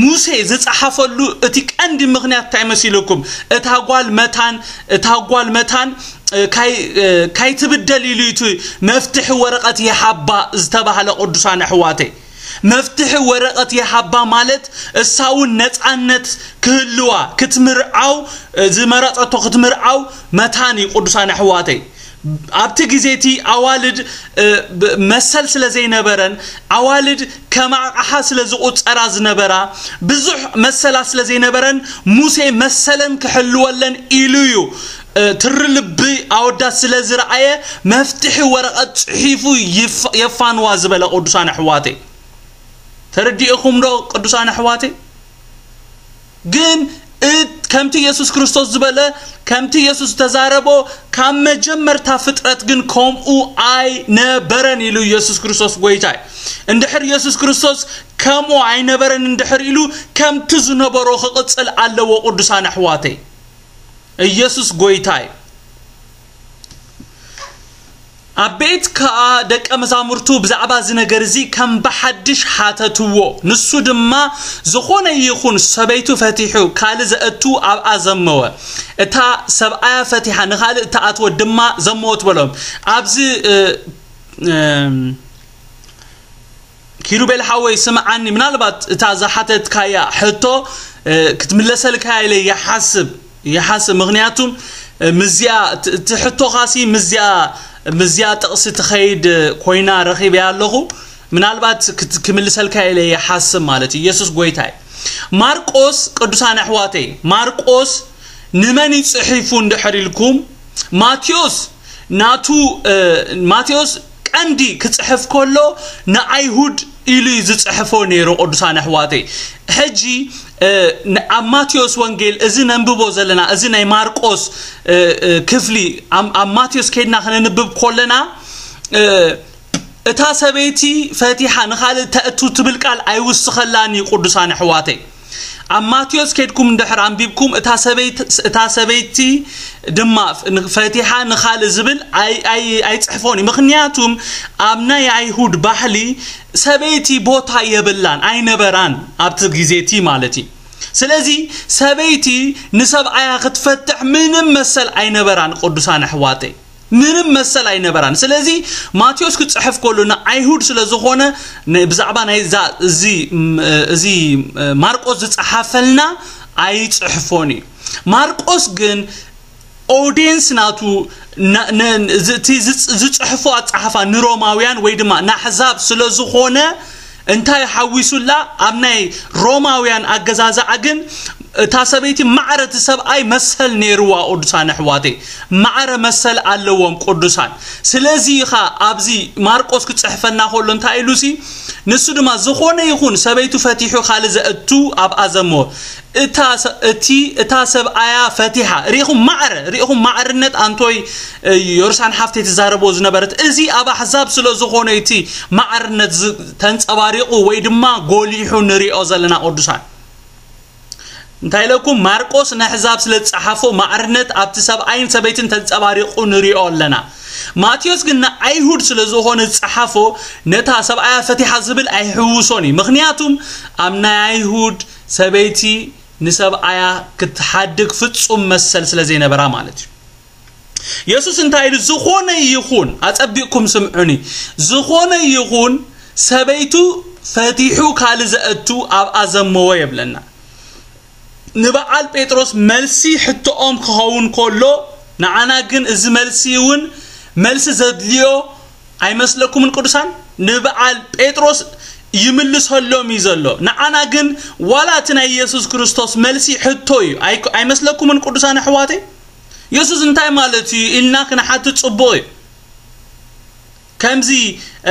ሙሴ ዝጸሓፈሉ እቲ ቀንዲ ምኽንያት እንታይ መሲልኩም? እታ ጓል መታን፣ እታ ጓል መታን፣ እ፣ ካይ-፣ እ፣ ካይትብደል ኢሉ እዩ እቲ መፍትሒ ወረቐት ይሃባ ዝተባህለ ቅዱሳን ኣሕዋተይ። መፍትሒ ወረቐት ይሃባ ማለት እሳ እውን ነጻነት ክህልዋ፣ ክትምርዓው፣ እ፣ ዝመረጸቶ ክትምርዓው መታን እዩ ቅዱሳን ኣሕዋተይ። ኣብቲ ግዜ እቲ ኣዋልድ፣ እ፣ ብ-፣ መሰል ስለ ዘይነበረን፣ ኣዋልድ ከም ኣቕሓ ስለ ዝቑጸራ ዝነበራ፣ ብዙሕ መሰላት ስለ ዘይነበረን፣ ሙሴ መሰለን ክሕልወለን ኢሉ እዩ፣ እ፣ ትሪ ልቢ ኣወዳት ስለ ዝረኣየ፣ መፍትሒ ወረቐት ጽሒፉ ይፍ-፣ የፋንዋ ዝበለ ቅዱሳን ኣሕዋተይ። ተረዲእኹም ዶ ቅዱሳን ኣሕዋተይ? ግን እት-፣ ከምቲ የሱስ ክርስቶስ ዝበለ፣ ከምቲ የሱስ ዝተዛረቦ፣ ካብ መጀመርታ ፍጥረት ግን ከምኡ ኣይነበረን ኢሉ የሱስ ክርስቶስ ጎይታይ። እንድሕር የሱስ ክርስቶስ ከምኡ ኣይነበረን እንድሕር ኢሉ፣ ከምቲ ዝነበሮ ክቕጽል ኣለዎ ቅዱሳን ኣሕዋተይ። ኢየሱስ ጎይታይ። ኣብ ቤት ከኣ ደቀ መዛሙርቱ ብዛዕባ እዚ ነገር እዚ ከም ብሓድሽ ሓተትዎ። ንሱ ድማ ዝኾነ ይኹን ሰበይቱ ፈቲሑ ካልእ ዘእቱ ኣብኣ ዘመወ፣ እታ ሰብኣያ ፈቲሓ ንኻልእ እተኣትወት ድማ ዘመወት በሎም። ኣብዚ፣ እ፣ እም፣ ኪሩቤል ሓወይ ስምዓኒ፣ ምናልባት እታ ዝሓተትካያ ሕቶ፣ እ፣ ክትምለሰልካ ኢለ ይሓስብ፣ ይሓስብ። ምኽንያቱ ምዝያ እቲ ሕቶኻሲ ምዝያ ምዝያ ጥቕሲ ትኸይድ ኮይና ረኺበያ ኣለኹ። ምናልባት ክምልሰልካ ኢለ ይሓስብ ማለት እዩ። ኢየሱስ ጎይታይ። ማርቆስ፣ ቅዱሳን ኣሕዋተይ፣ ማርቆስ ንመን ይጽሒፉ እንድሕር ኢልኩም፣ ማቴዎስ ናቱ ማቴዎስ ቀንዲ ክጽሕፍ ከሎ ንኣይሁድ ኢሉ እዩ ዝጽሕፎ ነይሩ። ቅዱሳን ኣሕዋተይ፣ ሕጂ ኣብ ማቴዎስ ወንጌል እዚ ነንብቦ ዘለና፣ እዚ ናይ ማርቆስ ክፍሊ ኣብ ማቴዎስ ከይድና ክነንብብ ከለና፣ እታ ሰበይቲ ፈቲሓ ንኻልእ ተእቱ ትብል ቃል ኣይውስኸላን እዩ። ቅዱሳን ኣሕዋተይ፣ ኣብ ማቴዎስ ከድኩም እንድሕር ኣንቢብኩም፣ እታ ሰበይቲ ድማ ፈቲሓ ንኻልእ ዝብል ኣይፅሕፎን እዩ። ምኽንያቱም ኣብ ናይ ኣይሁድ ባህሊ ሰበይቲ ቦታ የብላን፣ ኣይነበራን ኣብቲ ግዜ እቲ ማለት እዩ። ስለዚ ሰበይቲ ንሰብኣያ ክትፈትሕ ምንም መሰል ኣይነበራን። ቅዱሳን ኣሕዋተይ፣ ምንም መሰል ኣይነበራን። ስለዚ ማቴዎስ ክጽሕፍ ከሎ ንኣይሁድ ስለ ዝኾነ፣ ብዛዕባ ናይ እዚ ማርቆስ ዝጸሓፈልና ኣይጽሕፎን እዩ። ማርቆስ ግን ኦዲየንስ ናቱ፣ እቲ ዝጽሕፎ ኣጻሓፋ ንሮማውያን ወይ ድማ ናሕዛብ ስለ ዝኾነ፣ እንታይ ሓዊሱላ? ኣብ ናይ ሮማውያን ኣገዛዝዓ ግን እታ ሰበይቲ ማዕረ እቲ ሰብኣይ መሰል ነይርዋ። ቅዱሳን ኣሕዋተይ፣ ማዕረ መሰል ኣለዎም ቅዱሳን። ስለዚ ኢኻ ኣብዚ ማርቆስ ክጽሕፈና ከሎ እንታይ ኢሉሲ፣ ንሱ ድማ ዝኾነ ይኹን ሰበይቱ ፈቲሑ ካልእ ዘእቱ ኣብኣ ዘሞ፣ እታ ሰ-፣ እቲ፣ እታ ሰብኣያ ፈቲሓ። ርኢኹም ማዕረ፣ ርኢኹም ማዕርነት ኣንቶይ፣ እ፣ ዮርሳን ሓፍተይ ትዛረቦ ዝነበረት። እዚ ኣብ ኣሕዛብ ስለ ዝኾነ እቲ ማዕርነት ዝ-፣ ተንጸባሪቑ ወይ ድማ ጎሊሑ ንሪኦ ዘለና ቅዱሳን። እንታይ ኢለኩም? ማርቆስ ንኣሕዛብ ስለ ዝጸሓፎ ማዕርነት ኣብቲ ሰብኣይን ሰበይትን ተንጸባሪቑ ንሪኦ ኣለና። ማቴዎስ ግን ንኣይሁድ ስለ ዝኾነ ዝጸሓፎ ነታ ሰብኣያ ፈቲሓ ዝብል ኣይሕውሶን እዩ። ምኽንያቱም ኣብ ናይ ኣይሁድ ሰበይቲ ንሰብኣያ ክትሓድግ ፍጹም መሰል ስለ ዘይነበራ ማለት እዩ። የሱስ እንታይ ኢሉ? ዝኾነ ይኹን፣ ኣጸቢቕኩም ስምዑኒ፣ ዝኾነ ይኹን ሰበይቱ ፈቲሑ ካልእ ዘእቱ ኣብኣ ዘመዎ የብለና። ንበዓል ጴጥሮስ መልሲ ሕቶኦም ክኸውን ከሎ፣ ንዓና ግን እዚ መልሲ እውን መልሲ ዘድልዮ ኣይመስለኩምን ቅዱሳን? ንበዓል ጴጥሮስ ይምልሰሎም እዩ ዘሎ። ንዓና ግን ዋላ እቲ ናይ ኢየሱስ ክርስቶስ መልሲ ሕቶ እዩ። ኣይ-፣ ኣይመስለኩምን ቅዱሳን ኣሕዋተይ? የሱስ እንታይ ማለት እዩ ኢልና ክንሓትት ጽቡቕ እዩ። ከምዚ፣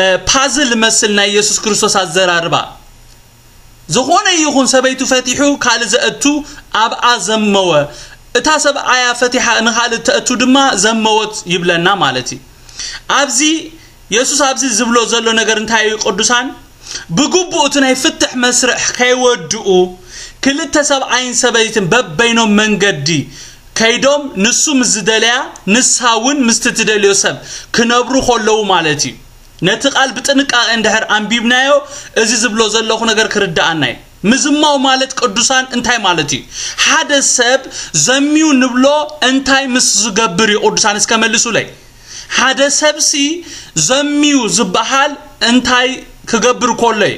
እ፣ ፓዝል መስል ናይ ኢየሱስ ክርስቶስ ኣዘራርባ። ዝኾነ ይኹን ሰበይቱ ፈቲሑ ካልእ ዘእቱ ኣብኣ ዘመወ። እታ ሰብኣያ ፈቲሓ ንኻልእ ተእቱ ድማ ዘመወት ይብለና ማለት እዩ። ኣብዚ የሱስ ኣብዚ ዝብሎ ዘሎ ነገር እንታይ እዩ ቅዱሳን? ብግቡእ እቲ ናይ ፍትሕ መስርሕ ከይወድኡ ክልተ ሰብኣይን ሰበይትን በበይኖም መንገዲ ከይዶም ንሱ ምስ ዝደለያ ንሳ እውን ምስቲ ትደልዮ ሰብ ክነብሩ ከለዉ ማለት እዩ። ነቲ ቃል ብጥንቃቄ እንድሕር ኣንቢብናዮ፣ እዚ ዝብሎ ዘለኹ ነገር ክርድኣና እዩ። ምዝማው ማለት ቅዱሳን እንታይ ማለት እዩ? ሓደ ሰብ ዘምዩ ንብሎ እንታይ ምስ ዝገብር እዩ? ቅዱሳን እስከ መልሱለይ። ሓደ ሰብሲ ዘምዩ ዝበሃል እንታይ ክገብር ከሎ እዩ?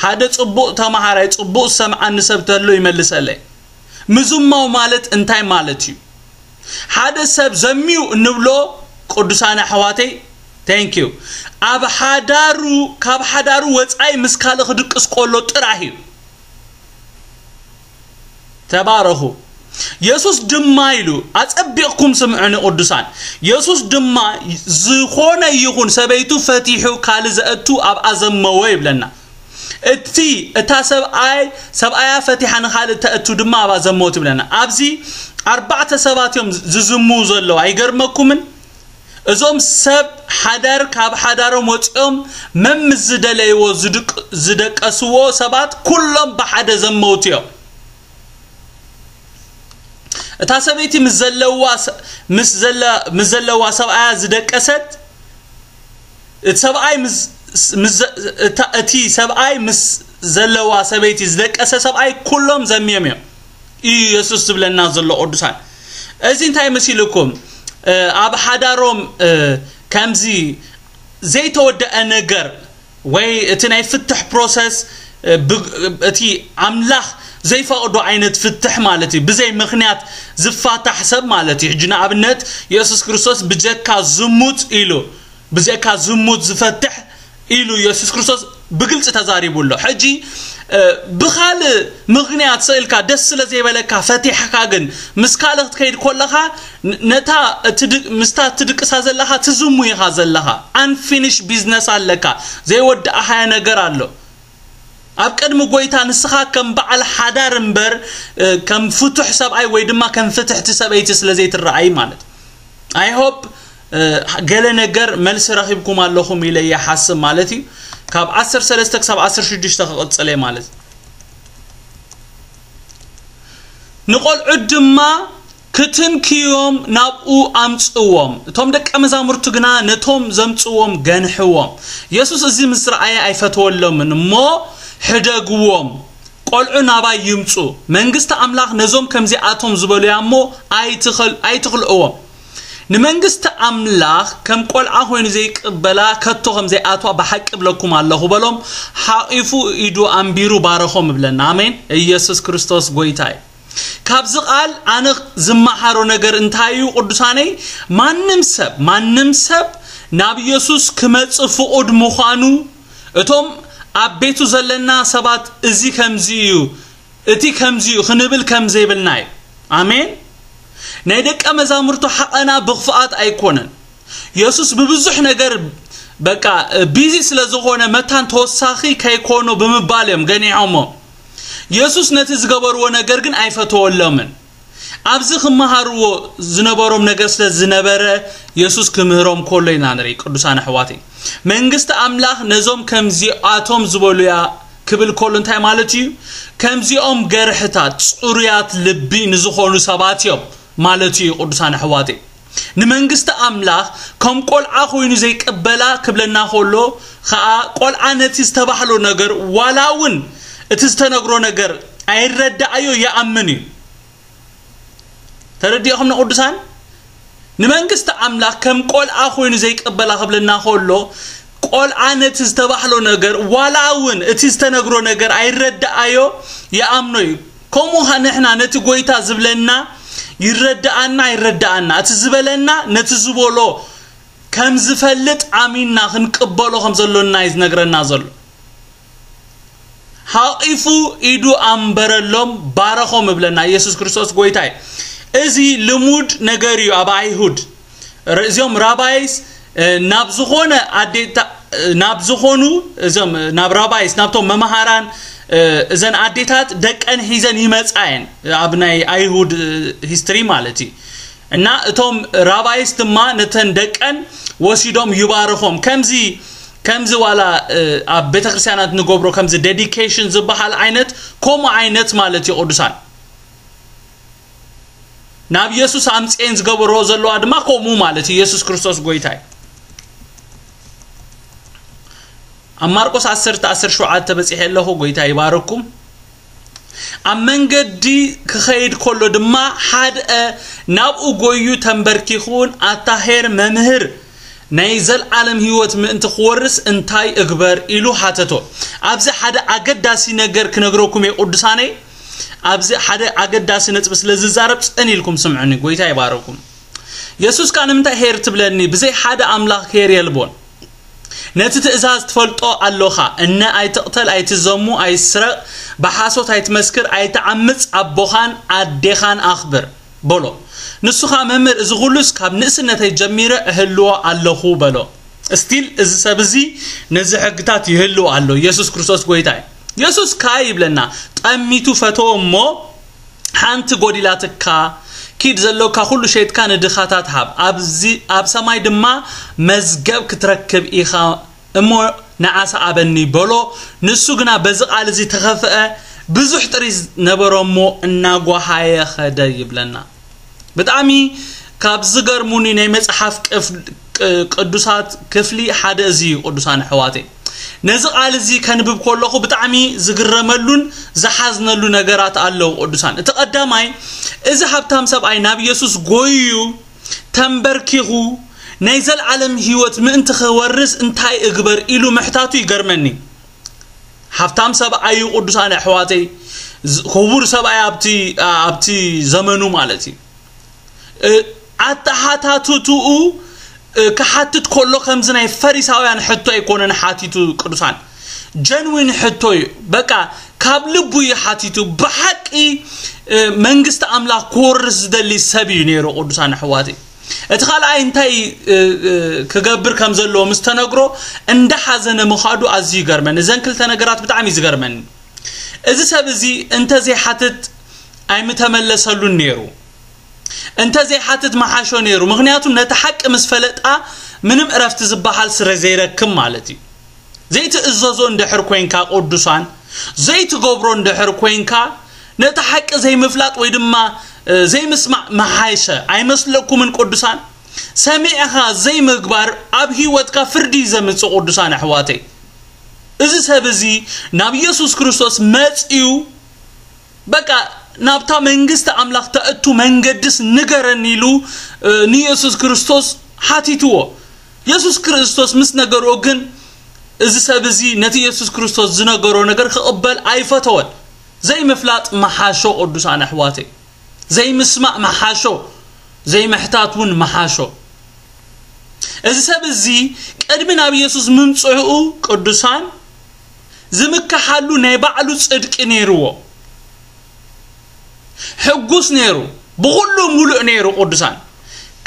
ሓደ ጽቡቕ ተመሃራይ፣ ጽቡቕ ዝሰምዓኒ ሰብ ተሎ ይመልሰለይ። ምዝማው ማለት እንታይ ማለት እዩ? ሓደ ሰብ ዘምዩ እንብሎ ቅዱሳን ኣሕዋተይ፣ thank you፣ ኣብ ሓዳሩ፣ ካብ ሓዳሩ ወጻኢ ምስ ካልእ ክድቅስ ከሎ ጥራሕ እዩ። ተባረኹ። የሱስ ድማ ኢሉ፣ ኣጸቢቕኩም ስምዑኒ ቅዱሳን፣ የሱስ ድማ ዝኾነ ይኹን ሰበይቱ ፈቲሑ ካልእ ዘእቱ ኣብኣ ዘመዎ ይብለና። እቲ፣ እታ ሰብኣይ፣ ሰብኣያ ፈቲሓ ንኻልእ ተእቱ ድማ ኣብኣ ዘመወት ይብለና። ኣብዚ ኣርባዕተ ሰባት እዮም ዝዝምዉ ዘለዉ፣ ኣይገርመኩምን? እዞም ሰብ ሓዳር ካብ ሓዳሮም ወጺኦም መምስ ዝደለይዎ ዝድቅ-፣ ዝደቀስዎ ሰባት ኩሎም ብሓደ ዘመውቲ እዮም። እታ ሰበይቲ ምስ ዘለዋ ሰ-፣ ምስ ዘለ-፣ ምስ ዘለዋ ሰብኣያ ዝደቀሰት፣ እቲ ሰብኣይ ምስ፣ ምስ ዘ-፣ እታ፣ እቲ ሰብኣይ ምስ ዘለዋ ሰበይቲ ዝደቀሰ ሰብኣይ ኩሎም ዘምዮም እዮም እዩ የሱስ ዝብለና ዘሎ ቅዱሳን። እዚ እንታይ መሲልኩም? እ፣ ኣብ ሓዳሮም፣ እ፣ ከምዚ ዘይተወደአ ነገር ወይ እቲ ናይ ፍትሕ ፕሮሰስ፣ እ፣ ብ-፣ እቲ ኣምላኽ ዘይፈቕዶ ዓይነት ፍትሕ ማለት እዩ። ብዘይ ምኽንያት ዝፋታሕ ሰብ ማለት እዩ። ሕጂ ንኣብነት የሱስ ክርስቶስ ብጀካ ዝሙት ኢሉ፣ ብጀካ ዝሙት ዝፈትሕ ኢሉ የሱስ ክርስቶስ ብግልጺ ተዛሪቡ ኣሎ። ሕጂ ብኻልእ ምኽንያት ስእልካ ደስ ስለ ዘይበለካ ፈቲሕካ ግን ምስ ካልእ ክትከይድ ኮለኻ ነታ ምስታ ትድቅሳ ዘለኻ ትዝሙ ኢኻ ዘለኻ። Unfinished business ኣለካ። ዘይወዳእኻዮ ነገር ኣሎ። ኣብ ቅድሚ ጎይታ ንስኻ ከም በዓል ሓዳር እምበር ከም ፍቱሕ ሰብኣይ ወይ ድማ ከም ፍትሕቲ ሰበይቲ ስለ ዘይትረኣይ ማለት። I hope ገለ ነገር መልሲ ረኺብኩም ኣለኹም ኢለ ይሓስብ ማለት እዩ። ካብ ዓሰርተ ሰለስተ ክሳብ ዓሰርተ ሽዱሽተ ክቕጽል እየ ማለት። ንቆልዑት ድማ ክትንክዮም ናብኡ ኣምጽዎም። እቶም ደቀ መዛሙርቱ ግና ነቶም ዘምጽዎም ገንሕዎም። የሱስ እዚ ምስ ረኣየ ኣይፈተወሎምን እሞ፣ ሕደግዎም፣ ቆልዑ ናባይ ይምጹ፣ መንግስቲ ኣምላኽ ነዞም ከምዚኣቶም ዝበሉያ እሞ ኣይትኸል-፣ ኣይትኽልእዎም። ንመንግስቲ ኣምላኽ ከም ቆልዓ ኮይኑ ዘይቅበላ ከቶ ከም ዘይኣትዋ ብሓቂ እብለኩም ኣለኹ በሎም። ሓቒፉ ኢዱ ኣንቢሩ ባረኾም እብለና። ኣሜን። ኢየሱስ ክርስቶስ ጎይታ እዩ። ካብዚ ቃል ኣነ ዝመሃሮ ነገር እንታይ እዩ ቅዱሳነይ? ማንም ሰብ፣ ማንም ሰብ ናብ ኢየሱስ ክመጽእ ፍቑድ ምዃኑ፣ እቶም ኣብ ቤቱ ዘለና ሰባት እዚ ከምዚ እዩ፣ እቲ ከምዚ እዩ ክንብል ከም ዘይብልና እዩ። ኣሜን። ናይ ደቀ መዛሙርቱ ሓቐና ብኽፍኣት ኣይኮነን። የሱስ ብብዙሕ ነገር በቃ ቢዚ ስለ ዝኾነ መታን ተወሳኺ ከይኮኖ ብምባል እዮም ገኒሖሞ። የሱስ ነቲ ዝገበርዎ ነገር ግን ኣይፈተወሎምን። ኣብዚ ክመሃርዎ ዝነበሮም ነገር ስለ ዝነበረ የሱስ ክምህሮም ከሎ ኢና ንርኢ። ቅዱሳን ኣሕዋተይ፣ መንግስቲ ኣምላኽ ነዞም ከምዚኣቶም ዝበሉያ ክብል ከሎ እንታይ ማለት እዩ? ከምዚኦም ገርሕታት ጽሩያት ልቢ ንዝኾኑ ሰባት እዮም ማለት እዩ። ቅዱሳን ኣሕዋተይ፣ ንመንግስቲ ኣምላኽ ከም ቆልዓ ኮይኑ ዘይቅበላ ክብለና ከሎ ኸኣ ቆልዓ ነቲ ዝተባህሎ ነገር ዋላ እውን እቲ ዝተነግሮ ነገር ኣይረዳኣዮ ይኣምን እዩ። ተረዲእኹም ንቅዱሳን? ንመንግስቲ ኣምላኽ ከም ቆልዓ ኮይኑ ዘይቅበላ ክብለና ከሎ ቆልዓ ነቲ ዝተባህሎ ነገር ዋላ እውን እቲ ዝተነግሮ ነገር ኣይረዳኣዮ ይኣምኖ እዩ። ከምኡ ኸ ንሕና ነቲ ጎይታ ዝብለና ይረዳኣና ኣይረዳኣና፣ እቲ ዝበለና ነቲ ዝበሎ ከም ዝፈልጥ ኣሚንና ክንቅበሎ ከም ዘሎና እዩ ዝነግረና ዘሎ። ሓቒፉ ኢዱ ኣንበረሎም ባረኾም እብለና ኢየሱስ ክርስቶስ ጎይታ እዩ። እዚ ልሙድ ነገር እዩ ኣብ ኣይሁድ። ር-፣ እዚኦም ራባይስ፣ እ፣ ናብ ዝኾነ ኣዴታ-፣ እ፣ ናብ ዝኾኑ፣ እዞም፣ እ፣ ናብ ራባይስ፣ ናብቶም መምሃራን፣ እ፣ እዘን ኣዴታት ደቀን ሒዘን ይመጻ እየን። ኣብ ናይ ኣይሁድ፣ እ፣ ሂስትሪ ማለት እዩ። እና እቶም ራባይስ ድማ ነተን ደቀን ወሲዶም ይባርኾም። ከምዚ፣ ከምዚ ዋላ፣ እ፣ ኣብ ቤተክርስትያናት ንገብሮ ከምዚ ዴዲኬሽን ዝበሃል ዓይነት፣ ከምኡ ዓይነት ማለት እዩ ቅዱሳን። ናብ ኢየሱስ ኣምጽኤን ዝገበርዎ ዘለዋ ድማ ከምኡ ማለት እዩ። ኢየሱስ ክርስቶስ ጎይታ እዩ። ኣብ ማርቆስ ዓሰርተ ዓሰርተ ሸውዓተ በጺሐ ኣለኹ። ጎይታ ይባርኩም። ኣብ መንገዲ ክኸይድ ከሎ ድማ ሓደ ናብኡ ጎዩ ተንበርኪኹን፣ "ኣታ ኄር መምህር፣ ናይ ዘልዓለም ህይወት ምእንቲ ክወርስ እንታይ እግበር?" ኢሉ ሓተቶ። ኣብዚ ሓደ ኣገዳሲ ነገር ክነግረኩም እየ ቅዱሳነይ። ኣብዚ ሓደ ኣገዳሲ ነጥቢ ስለ ዝዛረብ ጽን ኢልኩም ስምዑኒ። ጎይታ ይባረኩም። የሱስ ከኣ ንምንታይ ኄር ትብለኒ? ብዘይ ሓደ ኣምላኽ ኄር የልቦን። ነቲ ትእዛዝ ትፈልጦ ኣሎኻ፣ እነ ኣይትቕተል፣ ኣይትዘሙ፣ ኣይስረቕ፣ ብሓሶት ኣይትመስክር፣ ኣይትዓምጽ፣ ኣቦኻን ኣዴኻን ኣኽብር በሎ። ንሱ ኸኣ መምህር፣ እዚ ኹሉስ ካብ ንእስነተይ ጀሚረ እህልዎ ኣለኹ በሎ። ስቲል እዚ ሰብ እዚ ነዚ ሕግታት ይህልው ኣሎ። ኢየሱስ ክርስቶስ ጎይታ እዩ። ኢየሱስ ከኣ ይብለና፣ ጠሚቱ ፈተወ እሞ ሓንቲ ጎዲላትካ፣ ኪድ ዘሎካ ኩሉ ሸይጥካ ንድኻታት ሃብ፣ ኣብዚ ኣብ ሰማይ ድማ መዝገብ ክትረክብ ኢኻ፣ እሞ ንዓሳ ኣበኒ በሎ። ንሱ ግና በዚ ቃል እዚ ተኸፍአ፣ ብዙሕ ጥሪት ነበሮ እሞ እናጓሃየ ኸደ ይብለና። ብጣዕሚ ካብ ዝገርሙኒ ናይ መጽሓፍ ቅፍ-፣ ቅ-፣ ቅዱሳት ክፍሊ ሓደ እዚ እዩ። ቅዱሳን ኣሕዋተይ፣ ነዚ ቃል እዚ ከንብብ ከለኹ ብጣዕሚ ዝግረመሉን ዝሓዝነሉ ነገራት ኣለዉ። ቅዱሳን፣ እቲ ቀዳማይ፣ እዚ ሃብታም ሰብኣይ ናብ ኢየሱስ ጎይዩ ተንበርኪኹ ናይ ዘልዓለም ህይወት ምእንቲ ክወርስ እንታይ እግበር ኢሉ ምሕታቱ ይገርመኒ። ሃብታም ሰብኣይ እዩ። ቅዱሳን ኣሕዋተይ፣ ዝ- ክቡር ሰብኣይ ኣብቲ ኣብቲ ዘመኑ ማለት እዩ። እ፣ ኣተሓታትትኡ እ፣ ክሓትት ከሎ ከምዚ ናይ ፈሪሳውያን ሕቶ ኣይኮነን ሓቲቱ። ቅዱሳን፣ ጀንዊን ሕቶ እዩ። በቃ ካብ ልቡ እዩ ሓቲቱ። ብሓቂ እ፣ መንግስቲ ኣምላኽ ክወርስ ዝደሊ ሰብ እዩ ነይሩ። ቅዱሳን ኣሕዋተይ፣ እቲ ካልኣይ እንታይ እ፣ እ፣ ክገብር ከም ዘለዎ ምስ ተነግሮ እንዳሓዘነ ምኻዱ ኣዝዩ ይገርመኒ። እዘን ክልተ ነገራት ብጣዕሚ እዩ ዝገርመኒ። እዚ ሰብ እዚ እንተዘይሓትት ኣይምተመለሰሉን ነይሩ። እንተዘይሓትት መሓሾ ነይሩ። ምኽንያቱ ነቲ ሓቂ ምስ ፈለጣ ምንም እረፍቲ ዝበሃል ስረ ዘይረክብ ማለት እዩ። ዘይትእዘዞ እንድሕር ኮይንካ ቅዱሳን፣ ዘይትገብሮ እንድሕር ኮይንካ፣ ነቲ ሓቂ ዘይምፍላጥ ወይ ድማ እ፣ ዘይምስማዕ መሓይሸ ኣይመስለኩምን ቅዱሳን? ሰሚዕኻ ዘይምግባር ኣብ ህይወትካ ፍርዲ እዩ ዘምጽእ። ቅዱሳን ኣሕዋተይ፣ እዚ ሰብ እዚ ናብ ኢየሱስ ክርስቶስ መጽዩ፣ በቃ ናብታ መንግስቲ ኣምላኽ ተእቱ መንገድስ ንገረኒ ኢሉ እ፣ ንኢየሱስ ክርስቶስ ሓቲትዎ። ኢየሱስ ክርስቶስ ምስ ነገርዎ ግን፣ እዚ ሰብ እዚ ነቲ ኢየሱስ ክርስቶስ ዝነገሮ ነገር ክቕበል ኣይፈተወን። ዘይምፍላጥ መሓሾ። ቅዱሳን ኣሕዋተይ፣ ዘይምስማዕ መሓሾ፣ ዘይምሕታት እውን መሓሾ። እዚ ሰብ እዚ ቅድሚ ናብ ኢየሱስ ምምጽኡ ቅዱሳን ዝምከሓሉ ናይ ባዕሉ ጽድቂ ነይርዎ። ሕጉስ ነይሩ፣ ብኹሉ ሙሉእ ነይሩ። ቅዱሳን፣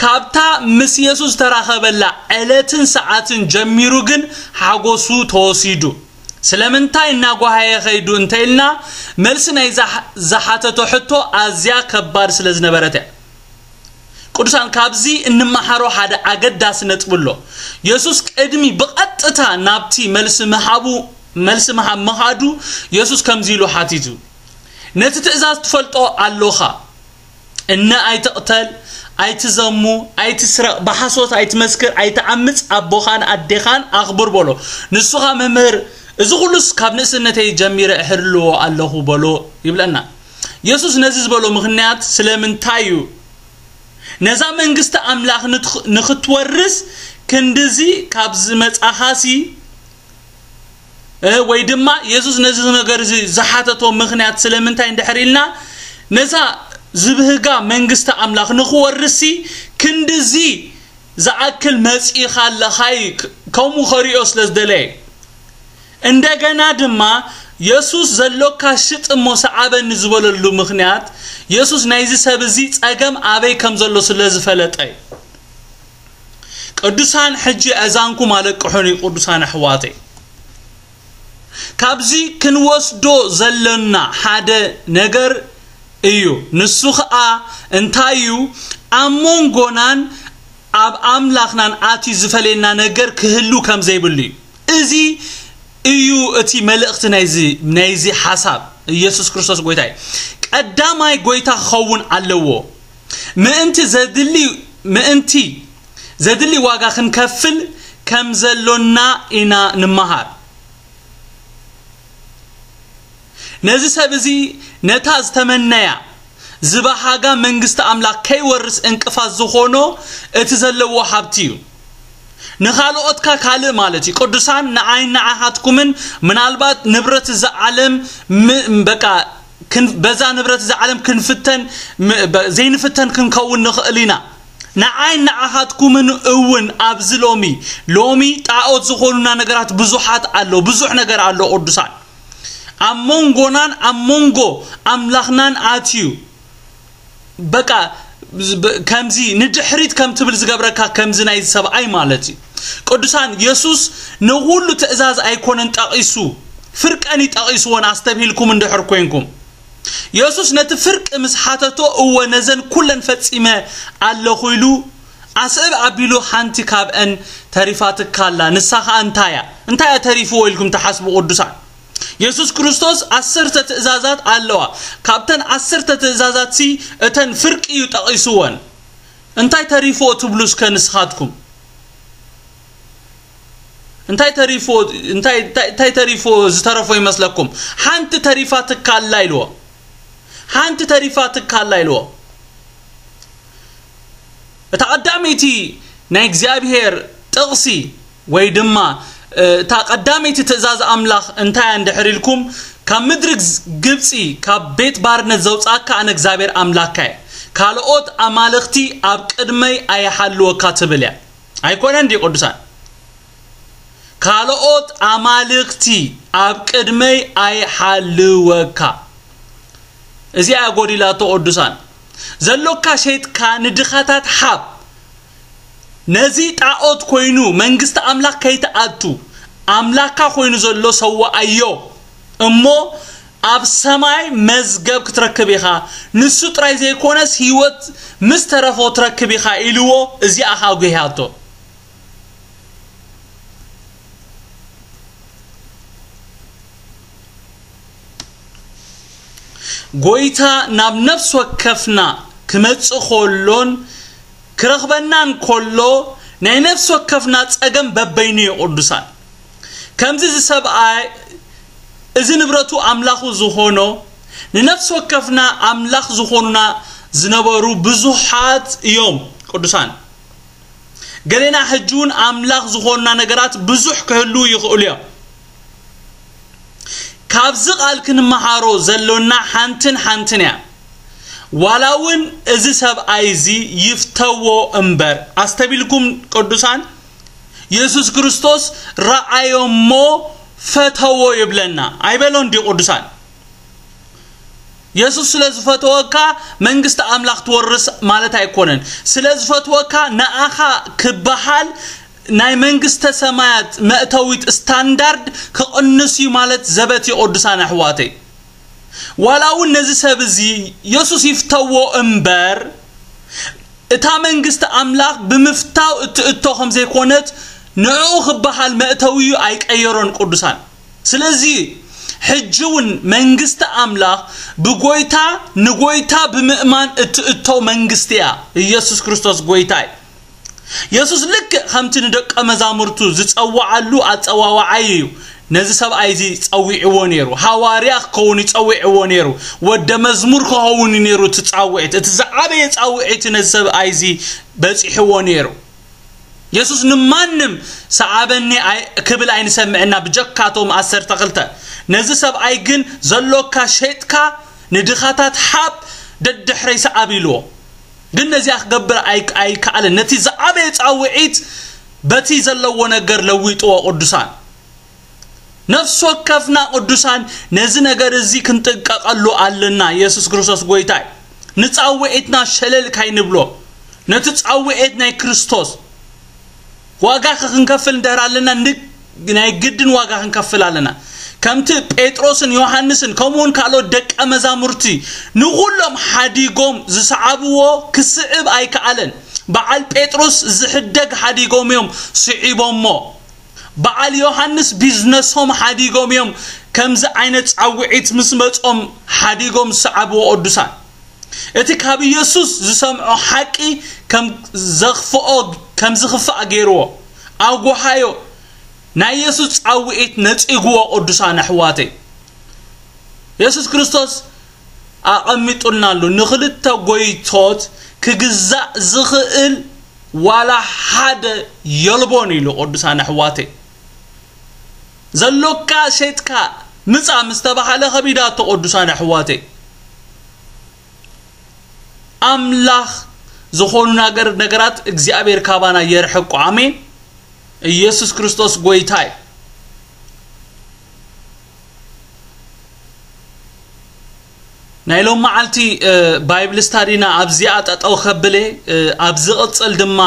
ካብታ ምስ ኢየሱስ ዝተራኸበላ ዕለትን ሰዓትን ጀሚሩ ግን ሓጎሱ ተወሲዱ። ስለምንታይ እናጓሃየ ኸይዱ እንተኢልና፣ መልሲ ናይ ዝሓ- ዝሓተቶ ሕቶ ኣዝያ ከባድ ስለ ዝነበረት እያ። ቅዱሳን፣ ካብዚ እንመሃሮ ሓደ ኣገዳሲ ነጥቢ ኣሎ። የሱስ ቅድሚ ብቐጥታ ናብቲ መልሲ ምሃቡ፣ መልሲ ምሃብ ምኻዱ፣ የሱስ ከምዚ ኢሉ ሓቲቱ፣ "ነቲ ትእዛዝ ትፈልጦ ኣሎኻ፣ እነ ኣይትቕተል፣ ኣይትዘሙ፣ ኣይትስረቕ፣ ብሓሶት ኣይትመስክር፣ ኣይትዓምጽ፣ ኣቦኻን ኣዴኻን ኣኽብር" በሎ። ንሱ ኸኣ፣ "መምህር፣ እዚ ኹሉስ ካብ ንእስነተይ ጀሚረ እሕልዎ ኣለኹ" በሎ ይብለና። የሱስ ነዚ ዝበሎ ምኽንያት ስለምንታይ እዩ? ነዛ መንግስቲ ኣምላኽ ንትኽ- ንኽትወርስ ክንድዚ ካብ ዝመጻኻሲ፣ እ፣ ወይ ድማ የሱስ ነዚ ነገር እዚ ዝሓተቶ ምኽንያት ስለምንታይ እንድሕር ኢልና፣ ነዛ ዝብህጋ መንግስቲ ኣምላኽ ንኽወርስሲ ክንድዚ ዝኣክል መጺኻ ኣለኻይ፣ ክ- ከምኡ ኸሪኦ ስለ ዝደለየ። እንደገና ድማ የሱስ፣ "ዘሎካ ሽጥ እሞ ሰዓበኒ" ዝበለሉ ምኽንያት፣ የሱስ ናይዚ ሰብ እዚ ጸገም ኣበይ ከም ዘሎ ስለ ዝፈለጠ እዩ። ቅዱሳን፣ ሕጂ ኣእዛንኩም ኣለቅሑኒ፣ ቅዱሳን ኣሕዋተይ። ካብዚ ክንወስዶ ዘሎና ሓደ ነገር እዩ። ንሱ ኸኣ እንታይ እዩ? ኣብ መንጎናን ኣብ ኣምላኽናን ኣትዩ ዝፈልየና ነገር ክህሉ ከም ዘይብሉ እዩ። እዚ እዩ እቲ መልእኽቲ ናይዚ፣ ናይዚ ሓሳብ። ኢየሱስ ክርስቶስ ጎይታ እዩ። ቀዳማይ ጎይታ ክኸውን ኣለዎ። ምእንቲ ዘድሊ፣ ምእንቲ ዘድሊ ዋጋ ክንከፍል ከም ዘሎና ኢና ንመሃር። ነዚ ሰብ እዚ ነታ ዝተመነያ ዝበሃጋ መንግስቲ ኣምላኽ ከይወርስ እንቅፋት ዝኾኖ እቲ ዘለዎ ሃብቲ እዩ። ንኻልኦትካ ካልእ ማለት እዩ። ቅዱሳን፣ ንዓይን ንዓኻትኩምን ምናልባት ንብረት እዚ ዓለም ም- በቃ ክን- በዛ ንብረት እዚ ዓለም ክንፍተን ም- በ- ዘይንፍተን ክንከውን ንኽእል ኢና። ንዓይን ንዓኻትኩምን እውን ኣብዚ ሎሚ ሎሚ ጣዖት ዝኾኑና ነገራት ብዙሓት ኣሎ፣ ብዙሕ ነገር ኣሎ። ቅዱሳን፣ ኣብ መንጎናን ኣብ መንጎ ኣምላኽናን ኣትዩ በቃ ብ- ከምዚ ንድሕሪት ከም ትብል ዝገብረካ ከምዚ ናይ ሰብኣይ ማለት እዩ። ቅዱሳን፣ የሱስ ንኹሉ ትእዛዝ ኣይኮነን ጠቒሱ፣ ፍርቀን እዩ ጠቒስዎን ኣስተብሂልኩም እንድሕር ኮንኩም። የሱስ ነቲ ፍርቂ ምስ ሓተቶ፣ "እወ ነዘን ኩለን ፈጺመ ኣለኹ" ኢሉ ኣስዕብ ኣቢሉ፣ "ሓንቲ ካብአን ተሪፋትካ ኣላ፣ ንሳ ኸኣ እንታይ እያ?" እንታይ እያ ተሪፍዎ ኢልኩም ትሓስቡ ቅዱሳን? የሱስ ክርስቶስ ዓሰርተ ትእዛዛት ኣለዋ። ካብተን ዓሰርተ ትእዛዛትሲ እተን ፍርቂ እዩ ጠቒስወን። እንታይ ተሪፍዎ ትብሉ እስከ ንስኻትኩም? እንታይ ተሪፍዎ፣ እንታይ፣ እንታይ፣ እንታይ ተሪፍዎ ዝተረፎ ይመስለኩም? ሓንቲ ተሪፋትካ ኣላ ኢልዎ። ሓንቲ ተሪፋትካ ኣላ ኢልዎ። እታ ቀዳመይቲ ናይ እግዚኣብሔር ጥቕሲ ወይ ድማ፣ እ፣ እታ ቀዳመይቲ ትእዛዝ ኣምላኽ እንታይ እያ እንድሕር ኢልኩም፣ ካብ ምድሪ ግብፂ፣ ካብ ቤት ባርነት ዘውፃካ ኣነ እግዚኣብሔር ኣምላካ እየ። ካልኦት ኣማልኽቲ ኣብ ቅድመይ ኣይሓልወካ ትብል እያ። ኣይኮነን ድዩ ቅዱሳን? ካልኦት ኣማልኽቲ ኣብ ቅድመይ ኣይሓልወካ። እዚኣ ጎዲላቶ ቅዱሳን። ዘሎካ ሸይጥካ ንድኻታት ሓብ። ነዚ ጣዖት ኮይኑ መንግስቲ ኣምላኽ ከይትኣቱ ኣምላካ ኮይኑ ዘሎ ሰዋኣዮ። እሞ ኣብ ሰማይ መዝገብ ክትረክብ ኢኻ። ንሱ ጥራይ ዘይኮነስ ህይወት ምስ ተረፎ ትረክብ ኢኻ ኢልዎ። እዚኣ ኸኣ ጒህያቶ። ጎይታ ናብ ነፍስ ወከፍና ክመጽእ ከሎን ክረኽበናን ከሎ ናይ ነፍስ ወከፍና ጸገም በበይኑ እዩ ቅዱሳን። ከምዚ እዚ ሰብኣይ እዚ ንብረቱ ኣምላኹ ዝኾኖ ንነፍስ ወከፍና ኣምላኽ ዝኾኑና ዝነበሩ ብዙሓት እዮም ቅዱሳን። ገሌና ሕጂ እውን ኣምላኽ ዝኾኑና ነገራት ብዙሕ ክህልዉ ይኽእሉ እዮም። ካብዚ ቃል ክንመሃሮ ዘሎና ሓንትን ሓንትን እያ። ዋላ እውን እዚ ሰብኣይ እዚ ይፍተዎ እምበር፣ ኣስተቢልኩም ቅዱሳን፣ የሱስ ክርስቶስ ረኣዮ እሞ ፈተዎ ይብለና ኣይበሎን ድዩ ቅዱሳን? የሱስ ስለ ዝፈተወካ መንግስቲ ኣምላኽ ትወርስ ማለት ኣይኮነን። ስለ ዝፈተወካ ንኣኻ ክበሃል ናይ መንግስተ ሰማያት መእተዊት ስታንዳርድ ክቕንስ እዩ ማለት ዘበት እዩ ቅዱሳን ኣሕዋተይ። ዋላ እውን ነዚ ሰብ እዚ የሱስ ይፍተዎ እምበር እታ መንግስቲ ኣምላኽ ብምፍታው እትእቶ ከም ዘይኮነት ንዕኡ ክበሃል መእተዊ እዩ ኣይቀየሮን ቅዱሳን። ስለዚ ሕጂ እውን መንግስቲ ኣምላኽ ብጎይታ ንጎይታ ብምእማን እትእቶ መንግስቲ እያ። ኢየሱስ ክርስቶስ ጎይታ እዩ። የሱስ ልክዕ ከምቲ ንደቀ መዛሙርቱ ዝጸውዓሉ ኣጸዋውዓይ እዩ። ነዚ ሰብኣይ እዚ ጸዊዕዎ ነይሩ። ሃዋርያ ክኸውን ይጸዊዕዎ ነይሩ። ወደ መዝሙር ክኸውን እዩ ነይሩ እቲ ጻውዒት። እቲ ዝዓበየ ጻውዒት ነዚ ሰብኣይ እዚ በጺሕዎ ነይሩ። የሱስ ንማንም ሰዓበኒ ኣይ- ክብል ኣይንሰምዕና ብጀካቶም ዓሰርተ ክልተ። ነዚ ሰብኣይ ግን ዘሎካ ሸይጥካ ንድኻታት ሓብ ደድሕረይ ሰዓብ ኢልዎ። ግን ነዚኣ ክገብር ኣይ- ኣይከኣለን። ነቲ ዝዓበየ ጻውዒት በቲ ዘለዎ ነገር ለዊጥዎ ቅዱሳን። ነፍሲ ወከፍና ቅዱሳን ነዚ ነገር እዚ ክንጥንቀቐሉ ኣለና። የሱስ ክርስቶስ ጎይታ እዩ። ንጻውዒትና ሸለል ካይንብሎ። ነቲ ጻውዒት ናይ ክርስቶስ ዋጋ ክንከፍል እንድሕር ኣለና ን- ናይ ግድን ዋጋ ክንከፍል ኣለና። ከምቲ ጴጥሮስን ዮሃንስን ከምኡ እውን ካልኦት ደቀ መዛሙርቲ ንኹሎም ሓዲጎም ዝሰዓብዎ ክስዕብ ኣይከኣለን። በዓል ጴጥሮስ ዝሕደግ ሓዲጎም እዮም ስዒቦሞ። በዓል ዮሃንስ ቢዝነሶም ሓዲጎም እዮም። ከምዚ ዓይነት ጻውዒት ምስ መጾም ሓዲጎም ዝሰዓብዎ ቅዱሳን። እቲ ካብ ኢየሱስ ዝሰምዖ ሓቂ ከም ዘኽፍኦ ከም ዝኽፋእ ገይርዎ ኣጉሓዮ። ናይ ኢየሱስ ጻውዒት ነጺግዎ ቅዱሳን ኣሕዋተይ። የሱስ ክርስቶስ ኣቐሚጡልና ኣሎ። ንኽልተ ጎይቶት ክግዛእ ዝኽእል ዋላ ሓደ የልቦን ኢሉ ቅዱሳን ኣሕዋተይ። ዘሎካ ሸይጥካ ምጻ ምስ ተባሃለ ከቢዳቶ ቅዱሳን ኣሕዋተይ። ኣምላኽ ዝኾኑ ነገር ነገራት እግዚኣብሔር ካባና የርሕቆ። ኣሜን። ኢየሱስ ክርስቶስ ጎይታ እዩ። ናይ ሎም መዓልቲ ባይብል ስታዲና ኣብዚኣ ጠጠው ከብለ። ኣብ ዝቕፅል ድማ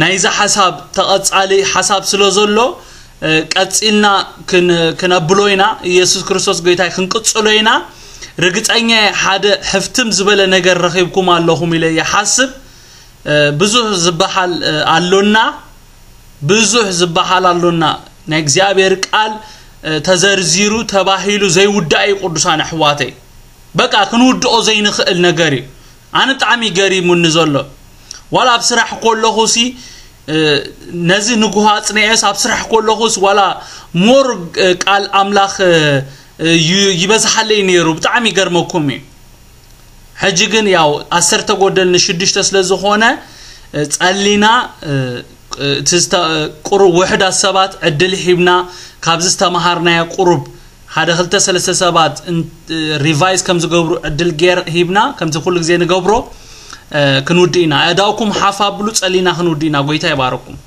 ናይዚ ሓሳብ ተቐፃሊ ሓሳብ ስለ ዘሎ ቀፂልና ክነብሎ ኢና። ኢየሱስ ክርስቶስ ጎይታይ ክንቅፅሎ ኢና። ርግፀኛ ሓደ ሕፍትም ዝበለ ነገር ረኺብኩም ኣለኹም ኢለ ይሓስብ። ብዙሕ ዝበሃል ኣሎና። ብዙሕ ዝበሃል ኣሎና። ናይ እግዚኣብሔር ቃል ተዘርዚሩ ተባሂሉ ዘይውዳእ እዩ ቅዱሳን ኣሕዋተይ። በቃ ክንውድኦ ዘይንኽእል ነገር እዩ። ኣነ ብጣዕሚ ገሪሙኒ ዘሎ። ዋላ ኣብ ስራሕ ከለኹ ሲ ነዚ ንጉሃ ኣፅኒዐስ ኣብ ስራሕ ከለኹስ ዋላ ሞር ቃል ኣምላኽ ይበዝሓለይ ነይሩ። ብጣዕሚ ይገርመኩም እዩ። ሕጂ ግን ያው ዓሰርተ ጎደል ንሽዱሽተ ስለ ዝኾነ ጸሊና እቲ ቁሩብ ውሕዳት ሰባት ዕድል ሂብና ካብዚ ዝተመሃርናዮ ቁሩብ ሓደ ክልተ ሰለስተ ሰባት ሪቫይዝ ከም ዝገብሩ ዕድል ጌር ሂብና፣ ከምዚ ኩሉ ግዜ ንገብሮ። ክንውድእ ኢና። ኣእዳውኩም ሓፍ ኣብሉ፣ ጸሊና ክንውድእ ኢና። ጎይታ ይባረኩም።